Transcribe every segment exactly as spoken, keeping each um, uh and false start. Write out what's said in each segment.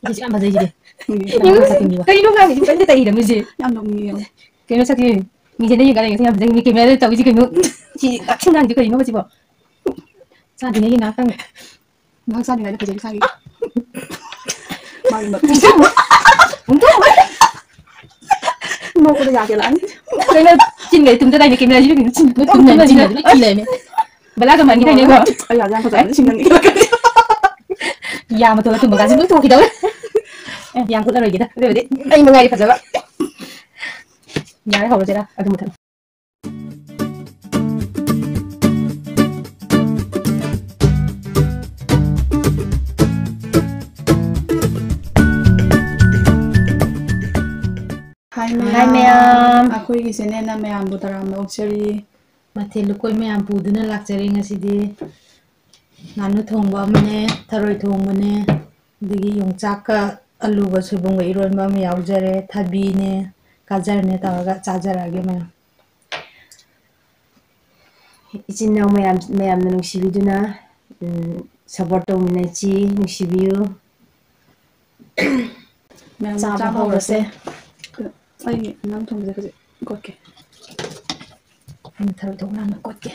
ꯁꯤꯁꯨ ꯌꯥꯝ ꯐꯖꯩ ꯁꯤꯗꯤ꯫ ꯎꯝ꯫ ꯀꯩꯅꯣ ꯉꯥꯡꯉꯤꯁꯤꯕꯨ? ꯀꯩꯅꯣ ꯇꯧꯔꯤꯔꯝꯃꯤꯁꯦ? ꯌꯥꯝ ꯅꯣꯛꯅꯤꯡꯉꯦ꯫ ꯀꯩꯅꯣ ꯁꯛꯁꯤ? ꯃꯤꯡꯁꯦꯜꯗ ꯌꯦꯡꯉꯀꯥꯟꯗ ꯌꯦꯡꯉꯁꯤ ꯌꯥꯝ ꯐꯖꯩ꯫ ꯃꯤ ꯀꯦꯃꯦꯔꯥꯗ ꯇꯧꯔꯤꯁꯤ ꯀꯩꯅꯣ? ꯁꯤ ꯑꯦꯛꯁꯟ ꯒꯥꯟꯁꯤ ꯀꯩꯅꯣꯕ ꯁꯤꯕꯣ? ꯆꯥꯗ꯭ꯔꯤꯉꯩꯒꯤ ꯉꯥꯏꯍꯥꯛꯇꯪ꯫ ꯉꯥꯏꯍꯥꯛ ꯆꯥꯗ꯭ꯔꯤꯉꯩꯗ ꯐꯖꯩ ꯏꯁꯥꯒꯤ꯫ ꯃꯥꯒꯤ ꯃ-, ꯅꯣꯛꯄꯗ ꯌꯥꯒꯦ ꯂꯥꯛꯑꯅꯤ꯫ ꯀꯩꯅꯣ ꯆꯤꯟꯒ ꯇꯨꯝꯗ ꯗꯥꯏꯅꯦ ꯀꯦꯃꯦꯔꯥꯁꯤꯁꯨ ꯀꯩꯅꯣ ꯆꯤꯟ ꯇꯨꯝꯗ ꯆꯤꯟꯒ ꯂꯣꯏ ꯊꯤꯜꯂꯦꯃꯦ꯫ ꯕꯂꯥꯒ ꯃꯥꯟꯒꯤ ꯗꯥꯏꯅꯦꯀꯣ꯫ ꯑꯩ ꯌꯥꯗꯦ ꯌꯥꯝ ꯐꯖꯕꯅꯤ ꯁꯤꯡꯒꯅꯤ꯫ ꯌꯥ ꯃꯇꯣꯟꯒ ꯇꯨꯝꯕꯒꯁꯤ ꯂꯣꯏ ꯊꯣꯛꯈꯤꯗꯧꯔꯦ꯫ ꯑꯦ, ꯌꯥꯝ ꯈꯨꯠꯂꯔꯣꯏꯒꯦꯗ꯫ ꯑꯗꯨꯕꯨꯗꯤ ꯑꯩ ꯃꯉꯥꯏꯔꯦ ꯐꯖꯕ꯫ ꯌꯥꯔꯦ, ꯍꯧꯔꯁꯤꯔꯥ? ꯑꯗꯨ ꯃꯊꯪ꯫ ꯍꯥꯏ ꯍꯥꯏ ꯃꯌꯥꯝ꯫ ꯃꯌꯥꯝ꯫ ꯑꯩꯈꯣꯏꯒꯤ ꯆꯦꯅꯦꯜꯅ ꯃꯌꯥꯝꯕꯨ ꯇꯔꯥꯝꯅ ꯑꯣꯛꯆꯔꯤ꯫ ꯃꯊꯦꯜ ꯂꯨꯀꯣꯏ ꯃꯌꯥꯝ ꯄꯨꯗꯨꯅ ꯂꯥꯛꯆꯔꯦ ꯉꯁꯤꯗꯤ꯫ ꯉꯥꯅꯨ ꯊꯣꯡꯕ ꯑꯃꯅꯦ, ꯊꯔꯣꯏ ꯊꯣꯡꯕꯅꯦ, ꯑꯗꯒꯤ ꯌꯣꯡꯆꯥꯛꯀ ꯑꯂꯨꯒ ꯁꯣꯏꯕꯨꯝꯒ ꯏꯔꯣꯟꯕ ꯑꯃ ꯌꯥꯎꯖꯔꯦ, ꯊꯕꯤꯅꯦ, ꯒꯖꯔꯅꯦ ꯇꯧꯔꯒ ꯆꯥꯖꯔꯛꯑꯒꯦ ꯃꯌꯥꯝ꯫ ꯏꯆꯤꯟ ꯏꯅꯥꯎ ꯃꯌꯥꯝ, ꯃꯌꯥꯝꯅ ꯅꯨꯡꯁꯤꯕꯤꯗꯨꯅ, ꯎꯝ, support ꯇꯧꯃꯤꯟꯅꯁꯤ, ꯅꯨꯡꯁꯤꯕꯤꯌꯨ꯫ ꯃꯌꯥꯝ ꯆꯥꯕ ꯆꯥꯕ ꯍꯧꯔꯁꯦ꯫ ꯍꯧꯔꯁꯦ꯫ ꯑꯩ ꯉꯥꯅꯨ ꯊꯣꯡꯕꯁꯦ ꯈꯖꯤꯛ ꯀꯣꯠꯀꯦ꯫ ꯑꯩꯅ ꯊꯔꯣꯏ ꯊꯣꯡꯕ ꯍꯥꯟꯅ ꯀꯣꯠꯀꯦ꯫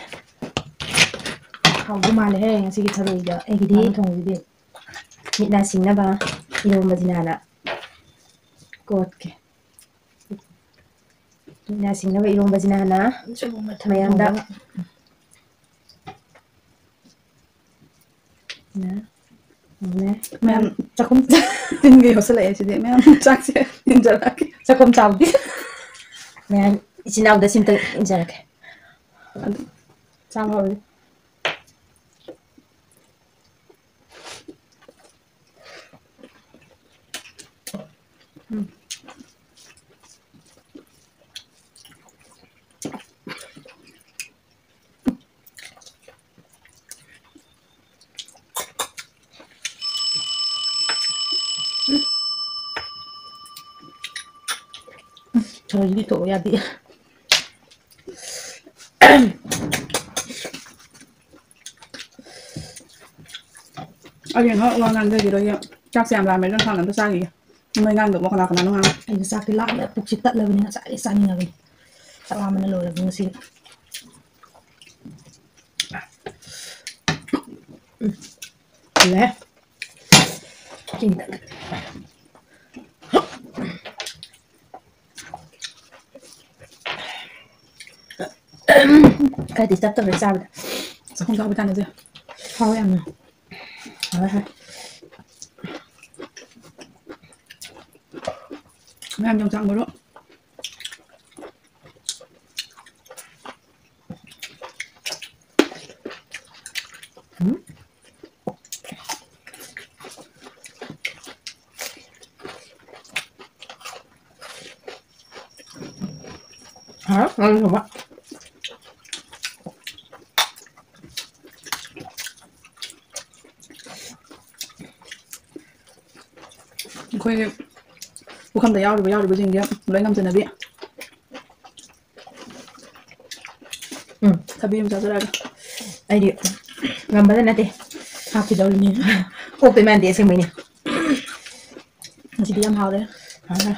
ꯍꯥꯎꯗꯧ ꯃꯥꯜꯂꯦꯍꯦ ꯉꯁꯤꯒꯤ ꯊꯔꯣꯏꯗ꯫ ꯑꯩꯒꯤꯗꯤ ꯉꯥꯅꯨ ꯊꯣꯡꯕꯁꯤꯗꯤ꯫ ꯃꯤꯠ ꯅꯥ ꯁꯤꯡꯅꯕ ꯏꯔꯣꯝꯕꯁꯤꯅ ꯍꯥꯟꯅ ꯀꯣꯠꯀꯦ꯫ ꯃꯤꯠ ꯅꯥ ꯁꯤꯡꯅꯕ ꯏꯔꯣꯝꯕꯁꯤꯅ ꯍꯥꯟꯅ ꯁꯣꯏꯕꯨꯝꯒ ꯊꯔꯣꯏ ꯃꯌꯥꯝꯗ ꯊꯣꯡꯕꯒ꯫ ꯅꯦ꯫ ꯅꯦ꯫ ꯃꯌꯥꯝ ꯆꯥꯛꯈꯨꯝ ꯇꯤꯟꯒ ꯌꯣꯠꯁꯜꯂꯛꯑꯦ ꯁꯤꯗꯤ꯫ ꯃꯌꯥꯝ ꯆꯥꯛꯁꯦ ꯏꯟꯖꯜꯂꯛꯑꯒꯦ꯫ ꯆꯥꯛꯈꯨꯝ ꯆꯥꯎꯗꯤ꯫ ꯃꯌꯥꯝ ꯏꯆꯤꯟ ꯏꯅꯥꯎꯗ ꯁꯤꯝꯇ ꯏꯟꯖꯔꯛꯀꯦ꯫ ꯑꯗꯨ ꯆꯥꯕ ꯍꯧꯔꯦ꯫ ꯎꯝ꯫ ꯊꯔꯣꯏꯁꯤꯗꯤ ꯇꯣꯛꯑꯣ ꯌꯥꯗꯦ꯫ ꯑꯩ ꯉꯥꯏꯍꯥꯛ ꯋꯥ ꯉꯥꯡꯖꯈꯤꯔꯣꯏꯒꯦ꯫ ꯆꯥꯛꯁꯦ ꯌꯥꯝ ꯂꯥꯝꯃꯦ, ꯑꯗꯨꯅ ꯊꯥꯡ ꯑꯝꯇ ꯆꯥꯈꯤꯒꯦ꯫ ꯃꯣꯏ ꯑꯉꯥꯡꯗꯨꯕꯨ ꯀꯅꯥ ꯀꯅꯥꯅꯣ ꯉꯥꯡꯉꯣ꯫ ꯑꯩꯁꯨ ꯆꯥꯛꯇꯤ ꯂꯥꯝꯃꯦ, ꯄꯨꯛꯁꯤ ꯇꯠꯂꯕꯅꯤ, ꯉꯁꯥꯏꯗꯩ ꯆꯥꯅꯤꯡꯉꯕꯅꯤ꯫ ꯆꯥꯛ ꯂꯥꯝꯕꯅ ꯂꯣꯏꯔꯕꯅꯤ ꯉꯁꯤꯗꯤ꯫ ꯎꯝ꯫ ꯐꯨꯜꯂꯦꯍꯦ꯫ ꯆꯤꯅꯤ ꯈꯤꯇꯪ꯫ ꯈꯔ disturb ꯇꯧꯔꯦ ꯆꯥꯕꯗ꯫ ꯆꯥꯛꯈꯨꯝ ꯆꯥꯕ ꯇꯥꯟꯅꯁꯦ꯫ ꯍꯥꯎꯋꯦ ꯌꯥꯝꯅ꯫ ꯍꯥꯎꯋꯦ, ꯍꯥꯎꯋꯦ꯫ ꯃꯌꯥꯝ ꯌꯣꯡꯆꯥꯛ ꯃꯔꯨ꯫ ꯎꯝ꯫ ꯍꯥꯎ, ꯉꯥꯔꯤ ꯊꯣꯡꯕ꯫ ꯑꯩꯈꯣꯏꯒꯤ ꯄꯨꯈꯝꯗ ꯌꯥꯎꯔꯤꯕ ꯌꯥꯎꯔꯤꯕꯁꯤꯡꯁꯦ ꯂꯣꯏ ꯉꯝꯖꯅꯕꯤ꯫ ꯎꯝ꯫ ꯊꯕꯤ ꯑꯃ ꯆꯥꯖꯔꯛꯑꯒꯦ꯫ ꯑꯩꯗꯤ ꯉꯝꯕꯗ ꯅꯠꯇꯦ, ꯍꯥꯞꯈꯤꯗꯧꯔꯤꯅꯤ꯫ ꯀꯣꯛꯇꯣꯏ ꯃꯥꯟꯗꯦ ꯑꯁꯦꯡꯕꯩꯅꯦ꯫ ꯉꯁꯤꯗꯤ ꯌꯥꯝ ꯍꯥꯎꯔꯦ꯫ ꯍꯥꯎꯔꯦ꯫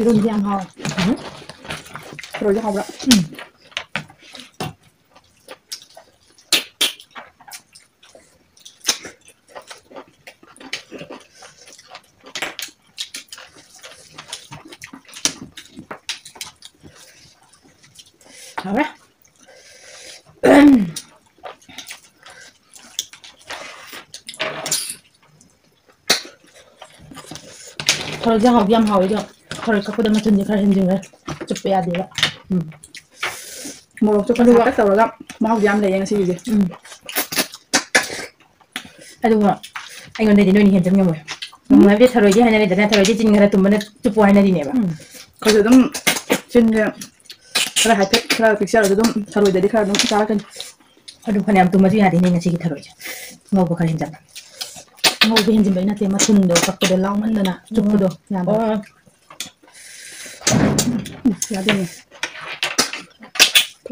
ꯏꯔꯣꯟꯕ ꯌꯥꯝ ꯍꯥꯎꯋꯦ꯫ ꯎꯝ꯫ ꯊꯔꯣꯏꯁꯨ ꯍꯥꯎꯕ꯭ꯔꯥ? ꯎꯝ꯫ ꯍꯥꯎꯔꯦ꯫ ꯊꯔꯣꯏꯁꯦ ꯍꯥꯎꯗꯤ ꯌꯥꯝ ꯍꯥꯎꯋꯦ, ꯑꯗꯣ ꯊꯔꯣꯏ ꯀꯛꯄꯗ ꯃꯆꯨꯝꯁꯦ ꯈꯔ ꯍꯦꯟꯖꯤꯟꯈ꯭ꯔꯦ, ꯆꯨꯞꯄ ꯌꯥꯗꯦꯕ꯫ ꯎꯝ꯫ ꯃꯣꯔꯣꯛ ꯆꯨꯞꯄ ꯑꯗꯨꯒ ꯁꯥꯇꯛ ꯇꯧꯔꯒ ꯃꯍꯥꯎꯗꯤ ꯌꯥꯝ ꯂꯩꯌꯦ ꯉꯁꯤꯒꯤꯁꯦ꯫ ꯎꯝ꯫ ꯑꯗꯨꯒ ꯑꯩꯉꯣꯟꯗꯗꯤ ꯅꯣꯏꯅ ꯍꯦꯟꯖꯟ ꯉꯝꯃꯣꯏ꯫ ꯎꯝ꯫ ꯉꯝꯃꯣꯏ ꯍꯥꯏꯕꯗꯤ ꯊꯔꯣꯏꯗꯤ ꯍꯥꯏꯅꯔꯦꯗꯅ, ꯊꯔꯣꯏꯗꯤ ꯆꯤꯟ ꯈꯔ ꯇꯨꯝꯕꯅ ꯆꯨꯞꯄꯣ ꯍꯥꯏꯅꯔꯤꯅꯦꯕ꯫ ꯎꯝ꯫ ꯑꯩꯈꯣꯏꯁꯨ ꯑꯗꯨꯝ ꯆꯤꯟꯁꯦ ꯈꯔ ꯍꯥꯏꯐꯦꯠ ꯈꯔ ꯄꯤꯛꯆꯔꯁꯨ ꯑꯗꯨꯝ ꯊꯔꯣꯏꯗꯗꯤ ꯈꯔ ꯑꯗꯨꯝ ꯆꯥꯔꯛꯀꯅꯤ꯫ ꯑꯗꯨ ꯐꯅꯌꯥꯝ ꯇꯨꯝꯃꯁꯨ ꯌꯥꯗꯦꯅꯦ ꯉꯁꯤꯒꯤ ꯊꯔꯣꯏꯁꯦ꯫ ꯉꯧꯕ ꯈꯔ ꯍꯦꯟꯖꯜꯂꯦ꯫ ꯉꯧꯕ ꯍꯦꯟꯖꯤꯟꯕꯩ ꯅꯠꯇꯦ, ꯃꯊꯨꯝꯗꯣ ꯀꯛꯄꯗꯣ ꯂꯥꯎꯃꯟꯗꯅ ꯆꯨꯞꯄꯗꯣ ꯎꯝ꯫ ꯌꯥꯗꯕ꯫ ꯑꯣ꯫ ꯌꯥꯗꯦꯅꯦ꯫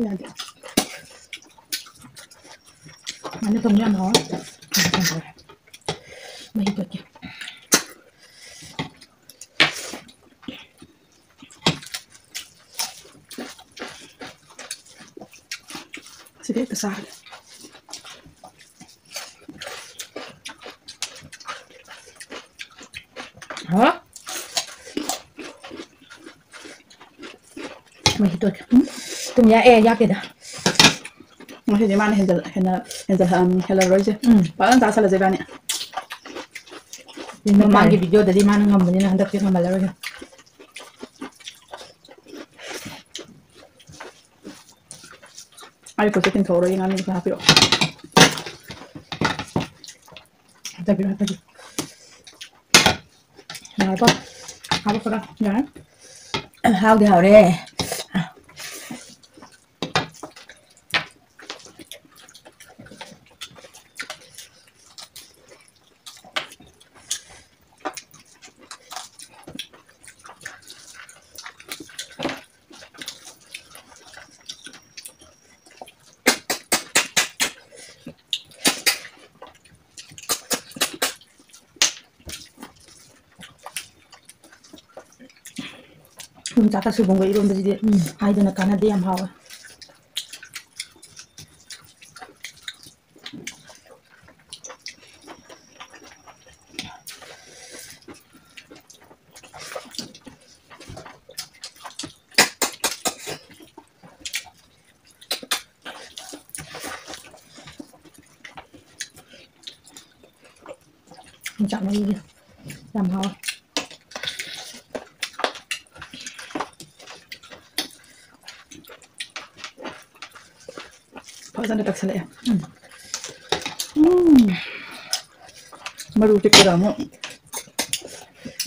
ꯌꯥꯗꯦ꯫ ꯉꯥꯅꯨ ꯊꯣꯡꯕ ꯌꯥꯝ ꯍꯥꯎꯋꯦ꯫ ꯃꯍꯤ ꯇꯣꯠꯀꯦ꯫ ꯁꯤꯗꯤ ꯍꯦꯛꯇ ꯆꯥꯔꯒꯦ꯫ ꯍꯥ? ꯃꯍꯤ ꯇꯣꯠꯀꯦ꯫ ꯎꯝ, ꯊꯨꯝ ꯌꯥꯛꯑꯦ, ꯌꯥꯛꯇꯦꯗ꯫ ꯉꯁꯤꯗꯤ ꯃꯥꯅ ꯍꯦꯟꯖꯜ-, ꯍꯦꯟꯅ, ꯍꯦꯟꯖꯜ-, ꯎꯝ, ꯍꯦꯜꯂꯔꯣꯏꯁꯦ꯫ ꯎꯝ꯫ ꯐꯖꯅ ꯆꯥꯁꯜꯂꯁꯦ ꯏꯕꯥꯅꯤ꯫ ꯌꯦꯡꯕ ꯃꯃꯥꯡꯒꯤ ꯇꯥꯔꯦ꯫ ꯚꯤꯗꯤꯑꯣꯗꯗꯤ ꯃꯥꯅ ꯉꯝꯕꯅꯤꯅ ꯍꯟꯗꯛꯇꯤ ꯉꯝꯍꯜꯂꯔꯣꯏꯒꯦ꯫ ꯑꯩ ꯈꯨꯠꯁꯦ ꯇꯤꯡꯊꯣꯛꯎꯔꯒꯦ, ꯉꯥꯅꯨꯗꯨꯁꯨ ꯍꯥꯞꯄꯤꯔꯛꯑꯣ꯫ ꯍꯥꯞꯆꯒꯦ, ꯍꯥꯞꯆꯒꯦ꯫ ꯌꯥꯔꯕꯣ? ꯍꯥꯞꯄꯛꯄꯗ ꯌꯥꯔꯦ꯫ ꯍꯥꯎꯗꯤ ꯍꯥꯎꯔꯦ꯫ ꯌꯣꯡꯆꯥꯛꯀ ꯁꯣꯏꯕꯨꯝꯒ ꯏꯔꯣꯟꯕꯁꯤꯗꯤ, ꯎꯝ, ꯍꯥꯏꯗꯅ ꯀꯥꯟꯅꯗꯦ, ꯌꯥꯝ ꯍꯥꯎꯋꯦ꯫ ꯌꯣꯡꯆꯥꯛ ꯃꯔꯨꯁꯦ ꯌꯥꯝ ꯍꯥꯎꯋꯦ꯫ ꯐꯖꯅ ꯇꯛꯁꯜꯂꯛꯑꯦ꯫ ꯎꯝ꯫ ꯎꯝ꯫ ꯃꯔꯨ ꯄꯤꯛꯄꯗ ꯑꯃꯨꯛ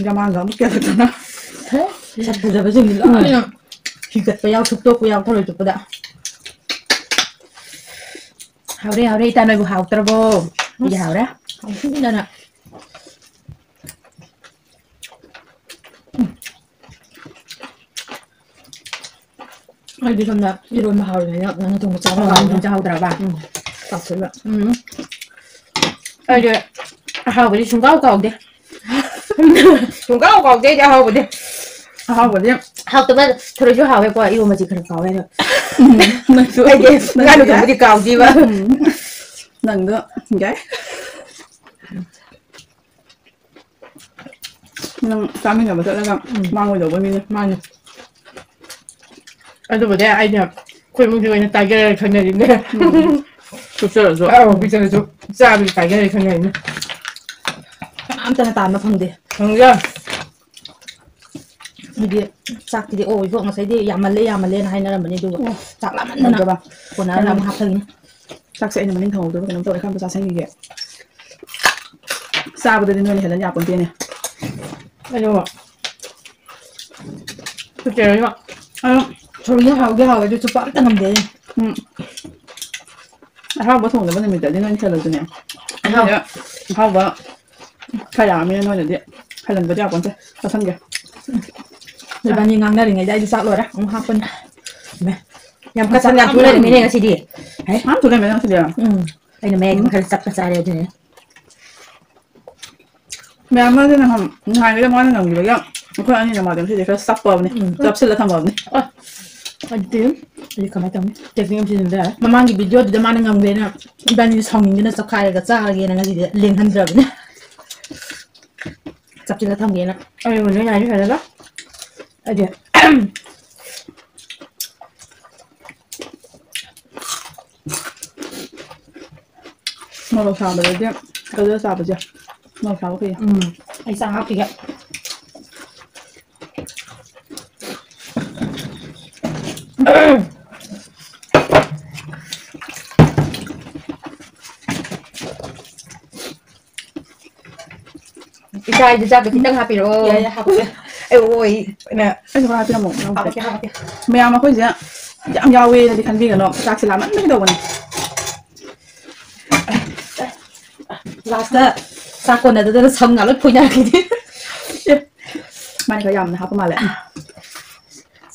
ꯌꯥꯃꯥꯡꯒ ꯑꯃꯨꯛ ꯀꯦꯜꯂꯛꯇꯅ꯫ ꯁꯛ ꯐꯖꯕꯁꯤꯡꯗꯤ ꯂꯣꯏꯅ ꯍꯤꯡꯒꯠꯄ ꯌꯥꯎ, ꯁꯨꯛꯇꯣꯛꯄ ꯌꯥꯎ, ꯊꯔꯣꯏ ꯆꯨꯞꯄꯗ꯫ ꯍꯥꯎꯔꯦ, ꯍꯥꯎꯔꯦ, ꯏꯇꯥ, ꯅꯣꯏꯕꯨ ꯍꯥꯎꯇ꯭ꯔꯕꯣ? ꯑꯩꯗꯤ ꯍꯥꯎꯔꯦ꯫ ꯍꯥꯎꯁꯤꯟꯗꯅ꯫ ꯎꯝ꯫ ꯑꯩꯗꯤ ꯁꯣꯝꯗ ꯏꯔꯣꯟꯕ ꯍꯥꯎꯔꯤꯉꯩꯗ ꯉꯥꯅꯨ ꯊꯣꯡꯕ ꯆꯥꯕ ꯎꯝ, ꯀꯥꯎꯔꯦ꯫ ꯆꯥꯍꯧꯗ꯭ꯔꯕ? ꯎꯝ꯫ ꯀꯥꯎꯊꯣꯛꯏꯕ꯫ ꯎꯝ꯫ ꯑꯩꯗꯤ ꯑꯍꯥꯎꯕꯗꯤ ꯁꯨꯡꯀꯥꯎ ꯀꯥꯎꯗꯦ꯫ ꯁꯨꯡꯀꯥꯎ ꯀꯥꯎꯗꯦ ꯑꯩꯗꯤ ꯑꯍꯥꯎꯕꯗꯤ꯫ ꯑꯍꯥꯎꯕꯗꯤ꯫ ꯍꯥꯎꯇꯕ ꯊꯔꯣꯏꯁꯨ ꯍꯥꯎꯋꯦꯀꯣ, ꯏꯔꯣꯟꯕꯁꯤ ꯈꯔ ꯀꯥꯎꯋꯦ ꯑꯗꯣ꯫ ꯎꯝ, ꯅꯪꯁꯨ꯫ ꯑꯩꯗꯤ ꯉꯥꯅꯨ ꯊꯣꯡꯕꯗꯤ ꯀꯥꯎꯗꯦꯕ꯫ ꯎꯝ꯫ ꯅꯪꯗꯣ ꯌꯥꯏ꯫ ꯅꯪ ꯆꯥꯃꯤꯟꯅꯕ ꯆꯠꯂꯒ ꯎꯝ꯫ ꯃꯥꯡꯉꯣꯏꯗꯧꯕ ꯃꯤꯅꯦ꯫ ꯃꯥꯅꯦ꯫ ꯑꯗꯨꯕꯨꯗꯤ ꯑꯩꯅ ꯑꯩꯈꯣꯏ ꯏꯃꯨꯡꯒꯤ ꯑꯣꯏꯅ ꯇꯥꯏꯒꯔ ꯈꯪꯅꯔꯤꯅꯦ꯫ ꯎꯝ꯫ ꯄꯤꯛꯆꯔꯁꯨ꯫ ꯑꯧ, ꯄꯤꯛꯆꯔꯁꯨ ꯆꯥꯕꯒꯤ ꯇꯥꯏꯒꯔ ꯈꯪꯅꯔꯤꯅꯦ꯫ ꯀꯅꯥꯝꯇꯅ ꯇꯥꯟꯕ ꯐꯪꯗꯦ꯫ ꯐꯪꯗꯦ꯫ ꯑꯗꯨꯗꯤ ꯆꯥꯛꯇꯨꯗꯤ, ꯑꯣ, ꯏꯕꯣꯛ ꯉꯁꯥꯏꯗꯤ ꯌꯥꯝꯃꯜꯂꯦ, ꯌꯥꯝꯃꯜꯂꯦꯅ ꯍꯥꯏꯅꯔꯝꯕꯅꯦ, ꯑꯗꯨꯒ ꯑꯣ꯫ ꯆꯥꯛ ꯂꯥꯝꯃꯟꯗꯅ ꯌꯥꯝꯗ꯭ꯔꯕ? ꯀꯣꯟꯅꯔꯒ ꯑꯃꯨꯛ ꯍꯥꯞꯊꯒꯤꯅꯤ꯫ ꯆꯥꯛꯁꯦ ꯑꯩꯅ ꯃꯅꯤꯡ ꯊꯪꯍꯧꯗꯕ ꯀꯩꯅꯣꯝ ꯇꯧꯔꯦ, ꯈꯔ ꯑꯝꯇ ꯆꯥꯁꯟꯈꯤꯒꯦ꯫ ꯆꯥꯕꯗꯗꯤ ꯅꯣꯏꯅ ꯍꯦꯜꯂꯅꯤ ꯌꯥꯄꯣꯟꯇꯦꯅꯦ꯫ ꯑꯗꯨꯒ ꯆꯤꯆꯦ ꯍꯣꯏꯅ, ꯑꯗꯣ ꯊꯣꯡꯁꯨ ꯍꯥꯎꯗꯤ ꯍꯥꯎꯋꯦ, ꯑꯗꯨ ꯆꯨꯞꯄ ꯑꯝꯇ ꯉꯝꯗꯦ ꯑꯩ꯫ ꯎꯝ꯫ ꯑꯍꯥꯎꯕ ꯊꯣꯡꯗꯕ ꯅꯨꯃꯤꯠꯇꯗꯤ ꯅꯣꯏꯅ ꯍꯦꯜꯂꯁꯨꯅꯦ꯫ ꯑꯍꯥꯎ- ꯑꯩꯅ ꯑꯍꯥꯎꯕ ꯈꯔ ꯌꯥꯝꯃꯤꯅ ꯅꯣꯏꯅꯗꯤ ꯍꯦꯜꯍꯟꯕꯗꯤ ꯌꯥꯄꯣꯟꯇꯦ꯫ ꯆꯥꯁꯟꯒꯦ꯫ ꯏꯕꯥꯅꯤ ꯉꯥꯡꯅꯔꯤꯉꯩꯗ ꯑꯩꯗꯤ ꯆꯥꯛ ꯂꯣꯏꯔꯦ꯫ ꯑꯃꯨꯛ ꯍꯥꯞꯄꯅꯤ꯫ ꯏꯃꯥ, ꯌꯥꯝ ꯀꯠ ꯁꯟ ꯌꯥꯝ ꯊꯨꯅꯔꯤꯃꯤꯅꯦ ꯉꯁꯤꯗꯤ꯫ ꯍꯦ? ꯌꯥꯝ ꯊꯨꯅꯔꯤꯃꯤꯅꯦ ꯉꯁꯤꯗꯤ꯫ ꯎꯝ꯫ ꯑꯩꯅ ꯃꯌꯥꯏꯗ ꯎꯝ꯫ ꯈꯔ ꯆꯞꯄ ꯆꯥꯔꯦ ꯑꯗꯨꯅꯅꯦ꯫ ꯃꯌꯥꯝ ꯑꯃꯗꯤ ꯅꯍꯥꯟ, ꯅꯍꯥꯟꯒꯤꯗꯣ ꯃꯥꯅ ꯉꯝꯈꯤꯕꯒꯤ ꯑꯩꯈꯣꯏ ꯑꯅꯤꯅ ꯃꯥꯗꯤ ꯉꯁꯤꯗꯤ ꯈꯔ ꯆꯞꯄꯕꯅꯤ꯫ ꯎꯝ꯫ ꯆꯞꯁꯤꯜꯂ ꯊꯝꯃꯕꯅꯤ꯫ ꯑ, ꯑꯗꯨꯗꯤ ꯑꯩ ꯀꯃꯥꯏ ꯇꯧꯅꯤ? Technique ꯑꯃ ꯁꯤꯖꯤꯟꯅꯗ ꯌꯥꯔꯣꯏ꯫ ꯃꯃꯥꯡꯒꯤ video-ꯗꯨꯗ ꯃꯥꯅ ꯉꯝꯈ꯭ꯔꯦꯅ ꯏꯕꯥꯅꯤꯁꯦ ꯁꯥꯎꯅꯤꯡꯗꯅ ꯆꯞꯈꯥꯏꯔꯒ ꯆꯥꯔꯒꯦꯅ ꯉꯁꯤꯗꯤ ꯂꯦꯡꯍꯟꯗ꯭ꯔꯕꯅꯦ꯫ ꯆꯞꯁꯤꯜꯂ ꯊꯝꯒꯦꯅ꯫ ꯑꯩ ꯃꯨꯟꯕ ꯉꯥꯏꯔꯤ ꯐꯖꯅ꯫ ꯑꯗꯨ ꯃꯣꯔꯣꯛ ꯁꯥꯕꯗꯗꯤ ꯀꯜꯂ ꯆꯥꯕꯁꯦ ꯃꯣꯔꯣꯛ ꯁꯥꯕ ꯐꯩꯌꯦ꯫ ꯎꯝ, ꯑꯩ ꯆꯥꯛ ꯍꯥꯞꯈꯤꯒꯦ꯫ ꯏꯆꯥ, ꯑꯩꯗꯤ ꯆꯥꯛꯇꯣ ꯈꯤꯇꯪ ꯍꯥꯞꯄꯤꯔꯛꯑꯣ꯫ ꯌꯥꯏ, ꯌꯥꯏ, ꯍꯥꯞꯄꯛꯀꯦ꯫ ꯑꯩ ꯑꯣꯏ, ꯑꯩꯅ ꯑꯩꯁꯨ ꯈꯔ ꯍꯥꯞꯄꯤꯔꯝꯃꯣ, ꯏꯅꯥꯎꯄꯤ꯫ ꯍꯥꯞꯄꯛꯀꯦ, ꯍꯥꯞꯄꯛꯀꯦ꯫ ꯃꯌꯥꯝ ꯑꯩꯈꯣꯏꯁꯦ ꯌꯥꯝ ꯌꯥꯎꯋꯦꯅꯗꯤ ꯈꯟꯕꯤꯒꯅꯣ, ꯆꯥꯛꯁꯦ ꯂꯥꯝꯃꯟꯕꯒꯤ ꯇꯧꯕꯅꯦ꯫ Last-ꯇ ꯆꯥꯛ ꯀꯣꯟꯅꯗꯗꯅ ꯁꯝꯒ ꯂꯣꯏ ꯐꯣꯏꯅꯔꯛꯈꯤꯅꯤ꯫ ꯃꯥꯅ ꯈꯔ ꯌꯥꯝꯅ ꯍꯥꯞꯄ ꯃꯥꯜꯂꯦ꯫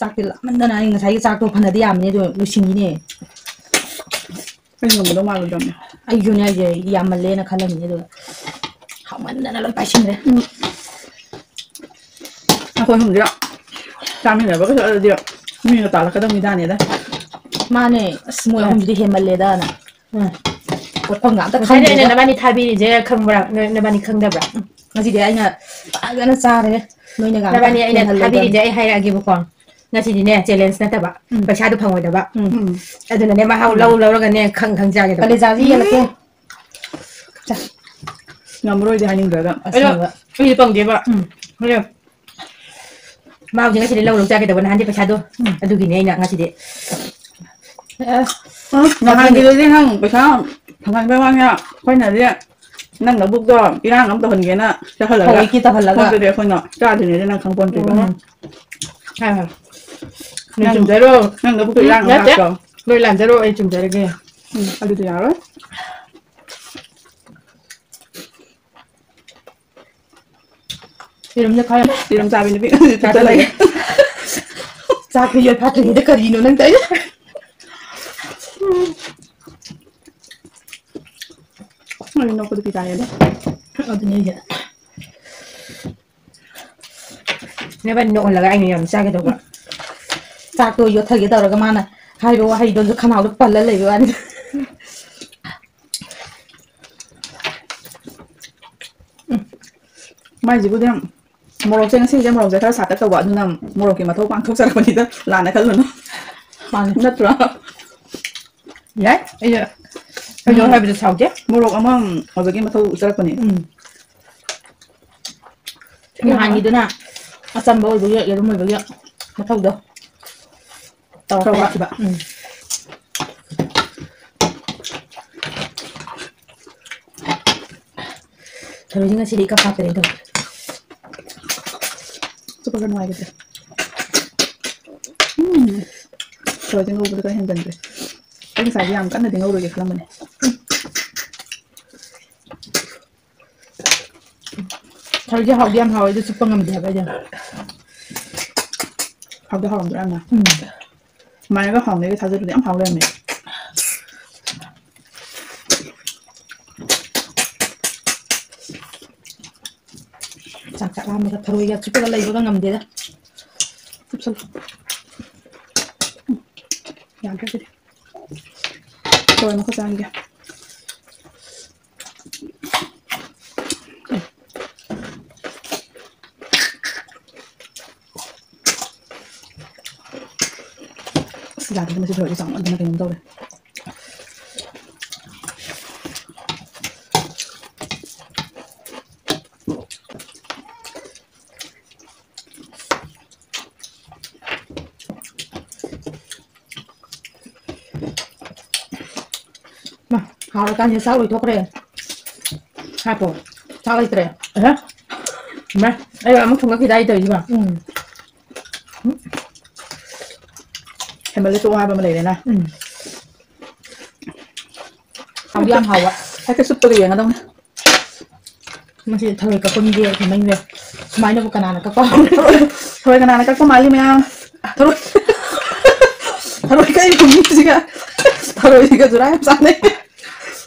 ꯆꯥꯛꯇꯤ ꯂꯥꯝꯃꯟꯗꯅ ꯑꯩ ꯉꯁꯥꯏꯒꯤ ꯆꯥꯛꯇꯣ ꯐꯅꯗꯤ ꯌꯥꯝꯕꯅꯦ, ꯑꯗꯣ ꯂꯣꯏꯁꯤꯟꯈꯤꯅꯦ꯫ ꯑꯩ ꯉꯝꯒꯗꯧ ꯃꯥꯜꯂꯨꯗꯕꯅꯦ꯫ ꯑꯩꯁꯨꯅꯦ ꯍꯥꯏꯁꯦ, ꯌꯥꯝꯃꯜꯂꯦꯅ ꯈꯜꯂꯝꯃꯤꯅꯦ, ꯑꯗꯨꯒ ꯍꯥꯎꯃꯟꯗꯅ ꯂꯣꯏ ꯄꯥꯏꯁꯤꯟꯈ꯭ꯔꯦ꯫ ꯎꯝ꯫ ꯑꯩꯈꯣꯏ ꯑꯍꯨꯝꯁꯦ ꯆꯥꯃꯤꯟꯅꯕꯒ ꯆꯠꯂꯗꯤ ꯃꯤꯒ ꯇꯥꯜꯂꯛꯀꯗꯕ ꯃꯤꯗꯥꯅꯦꯗ꯫ ꯃꯥꯅꯦ꯫ ꯑꯁ, ꯃꯣꯏ ꯑꯍꯨꯝꯁꯤꯗꯤ ꯍꯦꯟꯃꯜꯂꯦꯗꯅ꯫ ꯎꯝ꯫ ꯄꯣꯠꯐꯝꯒ ꯑꯝꯇ ꯉꯁꯥꯏꯗꯤ ꯑꯩꯅ ꯈꯪꯗꯦꯗ꯫ ꯅꯕꯥꯅꯤ ꯊꯥꯕꯤꯔꯤꯁꯦ ꯈꯪꯕ꯭ꯔꯥ? ꯅꯣꯏ ꯅꯕꯥꯅꯤ ꯈꯪꯗꯕ꯭ꯔꯥ? ꯎꯝ꯫ ꯉꯁꯤꯗꯤ ꯑꯩꯅ ꯐꯖꯅ ꯆꯥꯔꯦ꯫ ꯅꯣꯏꯅꯒ ꯑꯝꯇ ꯅꯕꯥꯅꯤ ꯑꯩꯅ ꯍꯦꯟꯍꯜꯂꯣꯏꯗꯕꯅꯤ꯫ ꯊꯥꯕꯤꯔꯤꯁꯦ ꯑꯩ ꯍꯥꯏꯔꯛꯑꯒꯦꯕꯀꯣ꯫ ꯉꯁꯤꯗꯤꯅꯦ, challenge ꯅꯠꯇꯕ, ꯎꯝ꯫ ꯄꯩꯁꯥꯗꯣ ꯐꯪꯉꯣꯏꯗꯕ꯫ ꯎꯝ꯫ ꯑꯗꯨꯅꯅꯦ, ꯃꯍꯥꯎ ꯎꯝ꯫ ꯂꯧ ꯂꯧꯔꯒꯅꯦ, ꯈꯪ ꯈꯪ ꯆꯥꯒꯦ ꯇꯧꯕ꯫ ꯀꯂꯦꯖꯥꯁꯤ ꯌꯦꯜꯂꯛꯀꯦ꯫ ꯎꯝ꯫ ꯆꯥ꯫ ꯉꯝꯃꯔꯣꯏꯗꯤ ꯍꯥꯏꯅꯤꯡꯗ꯭ꯔꯒ꯫ ꯑꯗꯣ ꯑꯁꯦꯡꯕ꯫ ꯑꯩꯗꯤ ꯄꯪꯗꯦꯕ꯫ ꯎꯝ꯫ ꯍꯣꯔꯦꯟ ꯃꯥꯕꯨꯗꯤ ꯉꯁꯤꯗꯤ ꯂꯧ ꯂꯧ ꯆꯥꯒꯦ ꯇꯧꯕ, ꯅꯍꯥꯟꯗꯤ ꯄꯩꯁꯥꯗꯣ꯫ ꯎꯝ꯫ ꯑꯗꯨꯒꯤꯅꯦ ꯑꯩꯅ ꯉꯁꯤꯗꯤ꯫ ꯑꯦ꯫ ꯎꯝ, ꯅꯍꯥꯟꯒꯤꯗꯨꯗꯤ ꯅꯪ ꯄꯩꯁꯥ ꯐꯪꯍꯟꯕꯩ ꯋꯥꯅꯤ, ꯑꯩꯈꯣꯏꯅꯗꯤ ꯅꯪ ꯂꯧꯕꯨꯛꯇꯣ ꯏꯔꯥꯡ ꯑꯃ ꯇꯧꯍꯟꯒꯦꯅ ꯆꯠꯍꯜꯂꯒ ꯊꯑꯣꯏꯒꯤ ꯇꯧꯍꯜꯂꯒ꯫ ꯁꯣꯝꯗꯗꯤ ꯑꯩꯈꯣꯏꯅ ꯆꯥꯗ꯭ꯔꯤꯉꯩꯗ ꯅꯪ ꯈꯪꯄꯣꯟꯇꯦꯕ꯫ ꯎꯝ꯫ ꯍꯥꯏ ꯍꯥꯏ꯫ ꯅꯪ ꯅꯪ, ꯆꯨꯝꯖꯔꯣ꯫ ꯅꯪ ꯂꯧꯕꯨꯛꯇ ꯎꯝ, ꯏꯔꯥꯡ ꯑꯃ ꯅꯠꯇꯦ꯫ ꯂꯥꯛꯇ꯭ꯔꯣ? ꯂꯣꯏ ꯂꯥꯟꯖꯔꯣ, ꯑꯩ ꯆꯨꯝꯖꯔꯒꯦ꯫ ꯎꯝ, ꯑꯗꯨꯗꯤ ꯌꯥꯔꯣꯏ꯫ ꯌꯦꯔꯨꯝꯁꯦ ꯈꯔ ꯌꯦꯔꯨꯝ ꯆꯥꯕꯤ ꯅꯨꯄꯤ ꯆꯥꯁꯜꯂꯒꯦ꯫ ꯆꯥꯛꯇꯣ ꯌꯣꯠ ꯐꯥꯠꯇ꯭ꯔꯤꯉꯩꯗ ꯀꯔꯤꯅꯣ ꯅꯪ ꯇꯧꯔꯤꯗꯣ? ꯑꯩ ꯅꯣꯛꯄꯗ ꯄꯤ ꯇꯥꯔꯦꯗ꯫ ꯑꯗꯨꯅꯦ ꯑꯩꯁꯦ꯫ ꯅꯕꯥꯅꯤ ꯅꯣꯛꯍꯜꯂꯒ ꯑꯩꯅ ꯌꯥꯝ ꯆꯥꯒꯦ ꯇꯧꯕ꯫ ꯆꯥꯛꯇꯣ ꯌꯣꯠꯊꯒꯦ ꯇꯧꯔꯒ ꯃꯥꯅ ꯍꯥꯏꯕ ꯋꯥꯍꯩꯗꯣ ꯈꯅꯥꯎꯗ ꯄꯜꯂ ꯂꯩꯕ ꯋꯥꯅꯤꯗ꯫ ꯎꯝ꯫ ꯃꯥꯏꯁꯤꯕꯨꯗꯤ ꯌꯥꯝ ꯃꯣꯔꯣꯛꯁꯦ, ꯉꯁꯤꯁꯦ ꯃꯣꯔꯣꯛꯁꯦ ꯈꯔ ꯁꯥꯇꯛ ꯇꯧꯕ, ꯑꯗꯨꯅ ꯃꯣꯔꯣꯛꯀꯤ ꯃꯊꯧ ꯄꯥꯡꯊꯣꯛꯆꯔꯛꯄꯅꯤꯗ, ꯂꯥꯟꯅ ꯈꯜꯂꯨꯅꯨ꯫ ꯃꯥꯅꯦ꯫ ꯅꯠꯇ꯭ꯔꯣ? ꯌꯥꯏ꯫ ꯑꯩꯁꯨ ꯀꯩꯅꯣ ꯎꯝ꯫ ꯍꯥꯏꯕꯗ ꯁꯥꯎꯗꯦ꯫ ꯃꯣꯔꯣꯛ ꯑꯃ ꯑꯣꯏꯕꯒꯤ ꯃꯊꯧ ꯎꯠꯆꯔꯛꯄꯅꯦ꯫ ꯎꯝ꯫ ꯅꯍꯥꯟꯒꯤꯗꯨꯅ ꯑꯆꯝꯕ ꯑꯣꯏꯕꯒꯤ, ꯌꯦꯔꯨꯝ ꯑꯣꯏꯕꯒꯤ ꯃꯊꯧꯗꯣ ꯇꯧꯔꯛꯄ ꯇꯧꯕ꯫ ꯌꯥꯈꯤꯕ꯫ ꯎꯝ꯫ ꯊꯔꯣꯏꯗꯤ ꯉꯁꯤꯗꯤ ꯏꯀꯥ ꯀꯥꯇꯔꯦ ꯇꯧꯔꯦ꯫ ꯆꯨꯞꯄꯒ ꯅꯨꯡꯉꯥꯏꯒꯗ꯭ꯔꯥ? ꯎꯝ꯫ ꯊꯔꯣꯏꯗꯤ ꯉꯧꯕꯗ ꯈꯔ ꯍꯦꯟꯖꯟꯈ꯭ꯔꯦ꯫ ꯑꯩ ꯉꯁꯥꯏꯗꯤ ꯌꯥꯝ ꯀꯟꯅꯗꯤ ꯉꯧꯔꯣꯏꯒꯦ ꯈꯜꯂꯝꯕꯅꯦ꯫ ꯊꯔꯣꯏꯁꯦ ꯍꯥꯎꯗꯤ ꯌꯥꯝ ꯍꯥꯎꯋꯦ, ꯑꯗꯨ ꯆꯨꯞꯄ ꯉꯝꯗꯦ ꯍꯥꯏꯕ ꯑꯩꯗꯤ꯫ ꯍꯥꯎꯗꯤ ꯍꯥꯎꯔꯝꯗꯣꯏ ꯌꯥꯝꯅ꯫ ꯎꯝ꯫ ꯁꯨꯃꯥꯏꯅꯒ ꯍꯥꯎꯅꯦꯒ ꯊꯥꯖꯗ꯭ꯔꯗꯤ ꯌꯥꯝ ꯍꯥꯎ ꯂꯩꯔꯝꯃꯦ꯫ ꯆꯥꯛ ꯆꯥꯛ ꯂꯥꯝꯕꯒ ꯊꯔꯣꯏꯒ ꯆꯨꯞꯄꯒ ꯂꯩꯕꯒ ꯉꯝꯗꯦꯗ꯫ ꯆꯨꯞꯁꯜꯂꯨ꯫ ꯎꯝ꯫ ꯌꯥꯗ꯭ꯔꯦ ꯁꯤꯗꯤ꯫ ꯊꯔꯣꯏ ꯃꯈꯨꯠ ꯆꯥꯝꯒꯦ꯫ ꯑꯁ, ꯌꯥꯗ꯭ꯔꯦ, ꯃꯁꯤ ꯊꯔꯣꯏꯁꯦ ꯆꯥꯎꯃꯟꯗꯅ ꯀꯩꯅꯣꯝ ꯇꯧꯔꯦ꯫ ꯃꯥ, ꯍꯥꯎꯔꯀꯥꯟꯁꯤꯗ ꯆꯥꯛ ꯂꯣꯏꯊꯣꯛꯈ꯭ꯔꯦ꯫ ꯍꯥꯏꯄꯣ, ꯆꯥꯛ ꯂꯩꯇ꯭ꯔꯦ꯫ ꯑꯍ꯫ ꯃꯥ, ꯑꯩ ꯑꯃꯨꯛ ꯊꯣꯡꯒꯠꯈꯤꯗꯥꯏ ꯇꯧꯔꯤꯁꯤꯕꯣ꯫ ꯎꯝ꯫ ꯍꯦꯟꯃꯜꯂꯦ ꯇꯣꯛꯑꯣ ꯍꯥꯏꯕ ꯑꯃ ꯂꯩꯔꯦꯅ꯫ ꯎꯝ꯫ ꯍꯥꯎꯗꯤ ꯌꯥꯝ ꯍꯥꯎꯕ꯫ ꯍꯦꯛꯇ ꯆꯨꯞꯄꯒ ꯌꯦꯡꯒꯗꯧꯅꯦ꯫ ꯃꯁꯤ ꯊꯔꯣꯏ ꯀꯛꯄ ꯃꯤꯁꯦ ꯍꯦꯟꯃꯟꯈ꯭ꯔꯦ꯫ ꯁꯨꯃꯥꯏꯅꯕꯨ ꯀꯅꯥꯅ ꯀꯛꯄ ꯍꯧꯔꯒꯦ? ꯊꯔꯣꯏ ꯀꯅꯥꯅ ꯀꯛꯄ ꯃꯥꯜꯂꯤ ꯃꯌꯥꯝ? ꯊꯔꯣꯏ, ꯊꯔꯣꯏ ꯀꯛꯏꯕ ꯃꯤꯁꯤꯒ, ꯊꯔꯣꯏꯁꯤꯒ ꯖꯨꯔꯥ ꯌꯥꯝ ꯆꯥꯟꯅꯩ꯫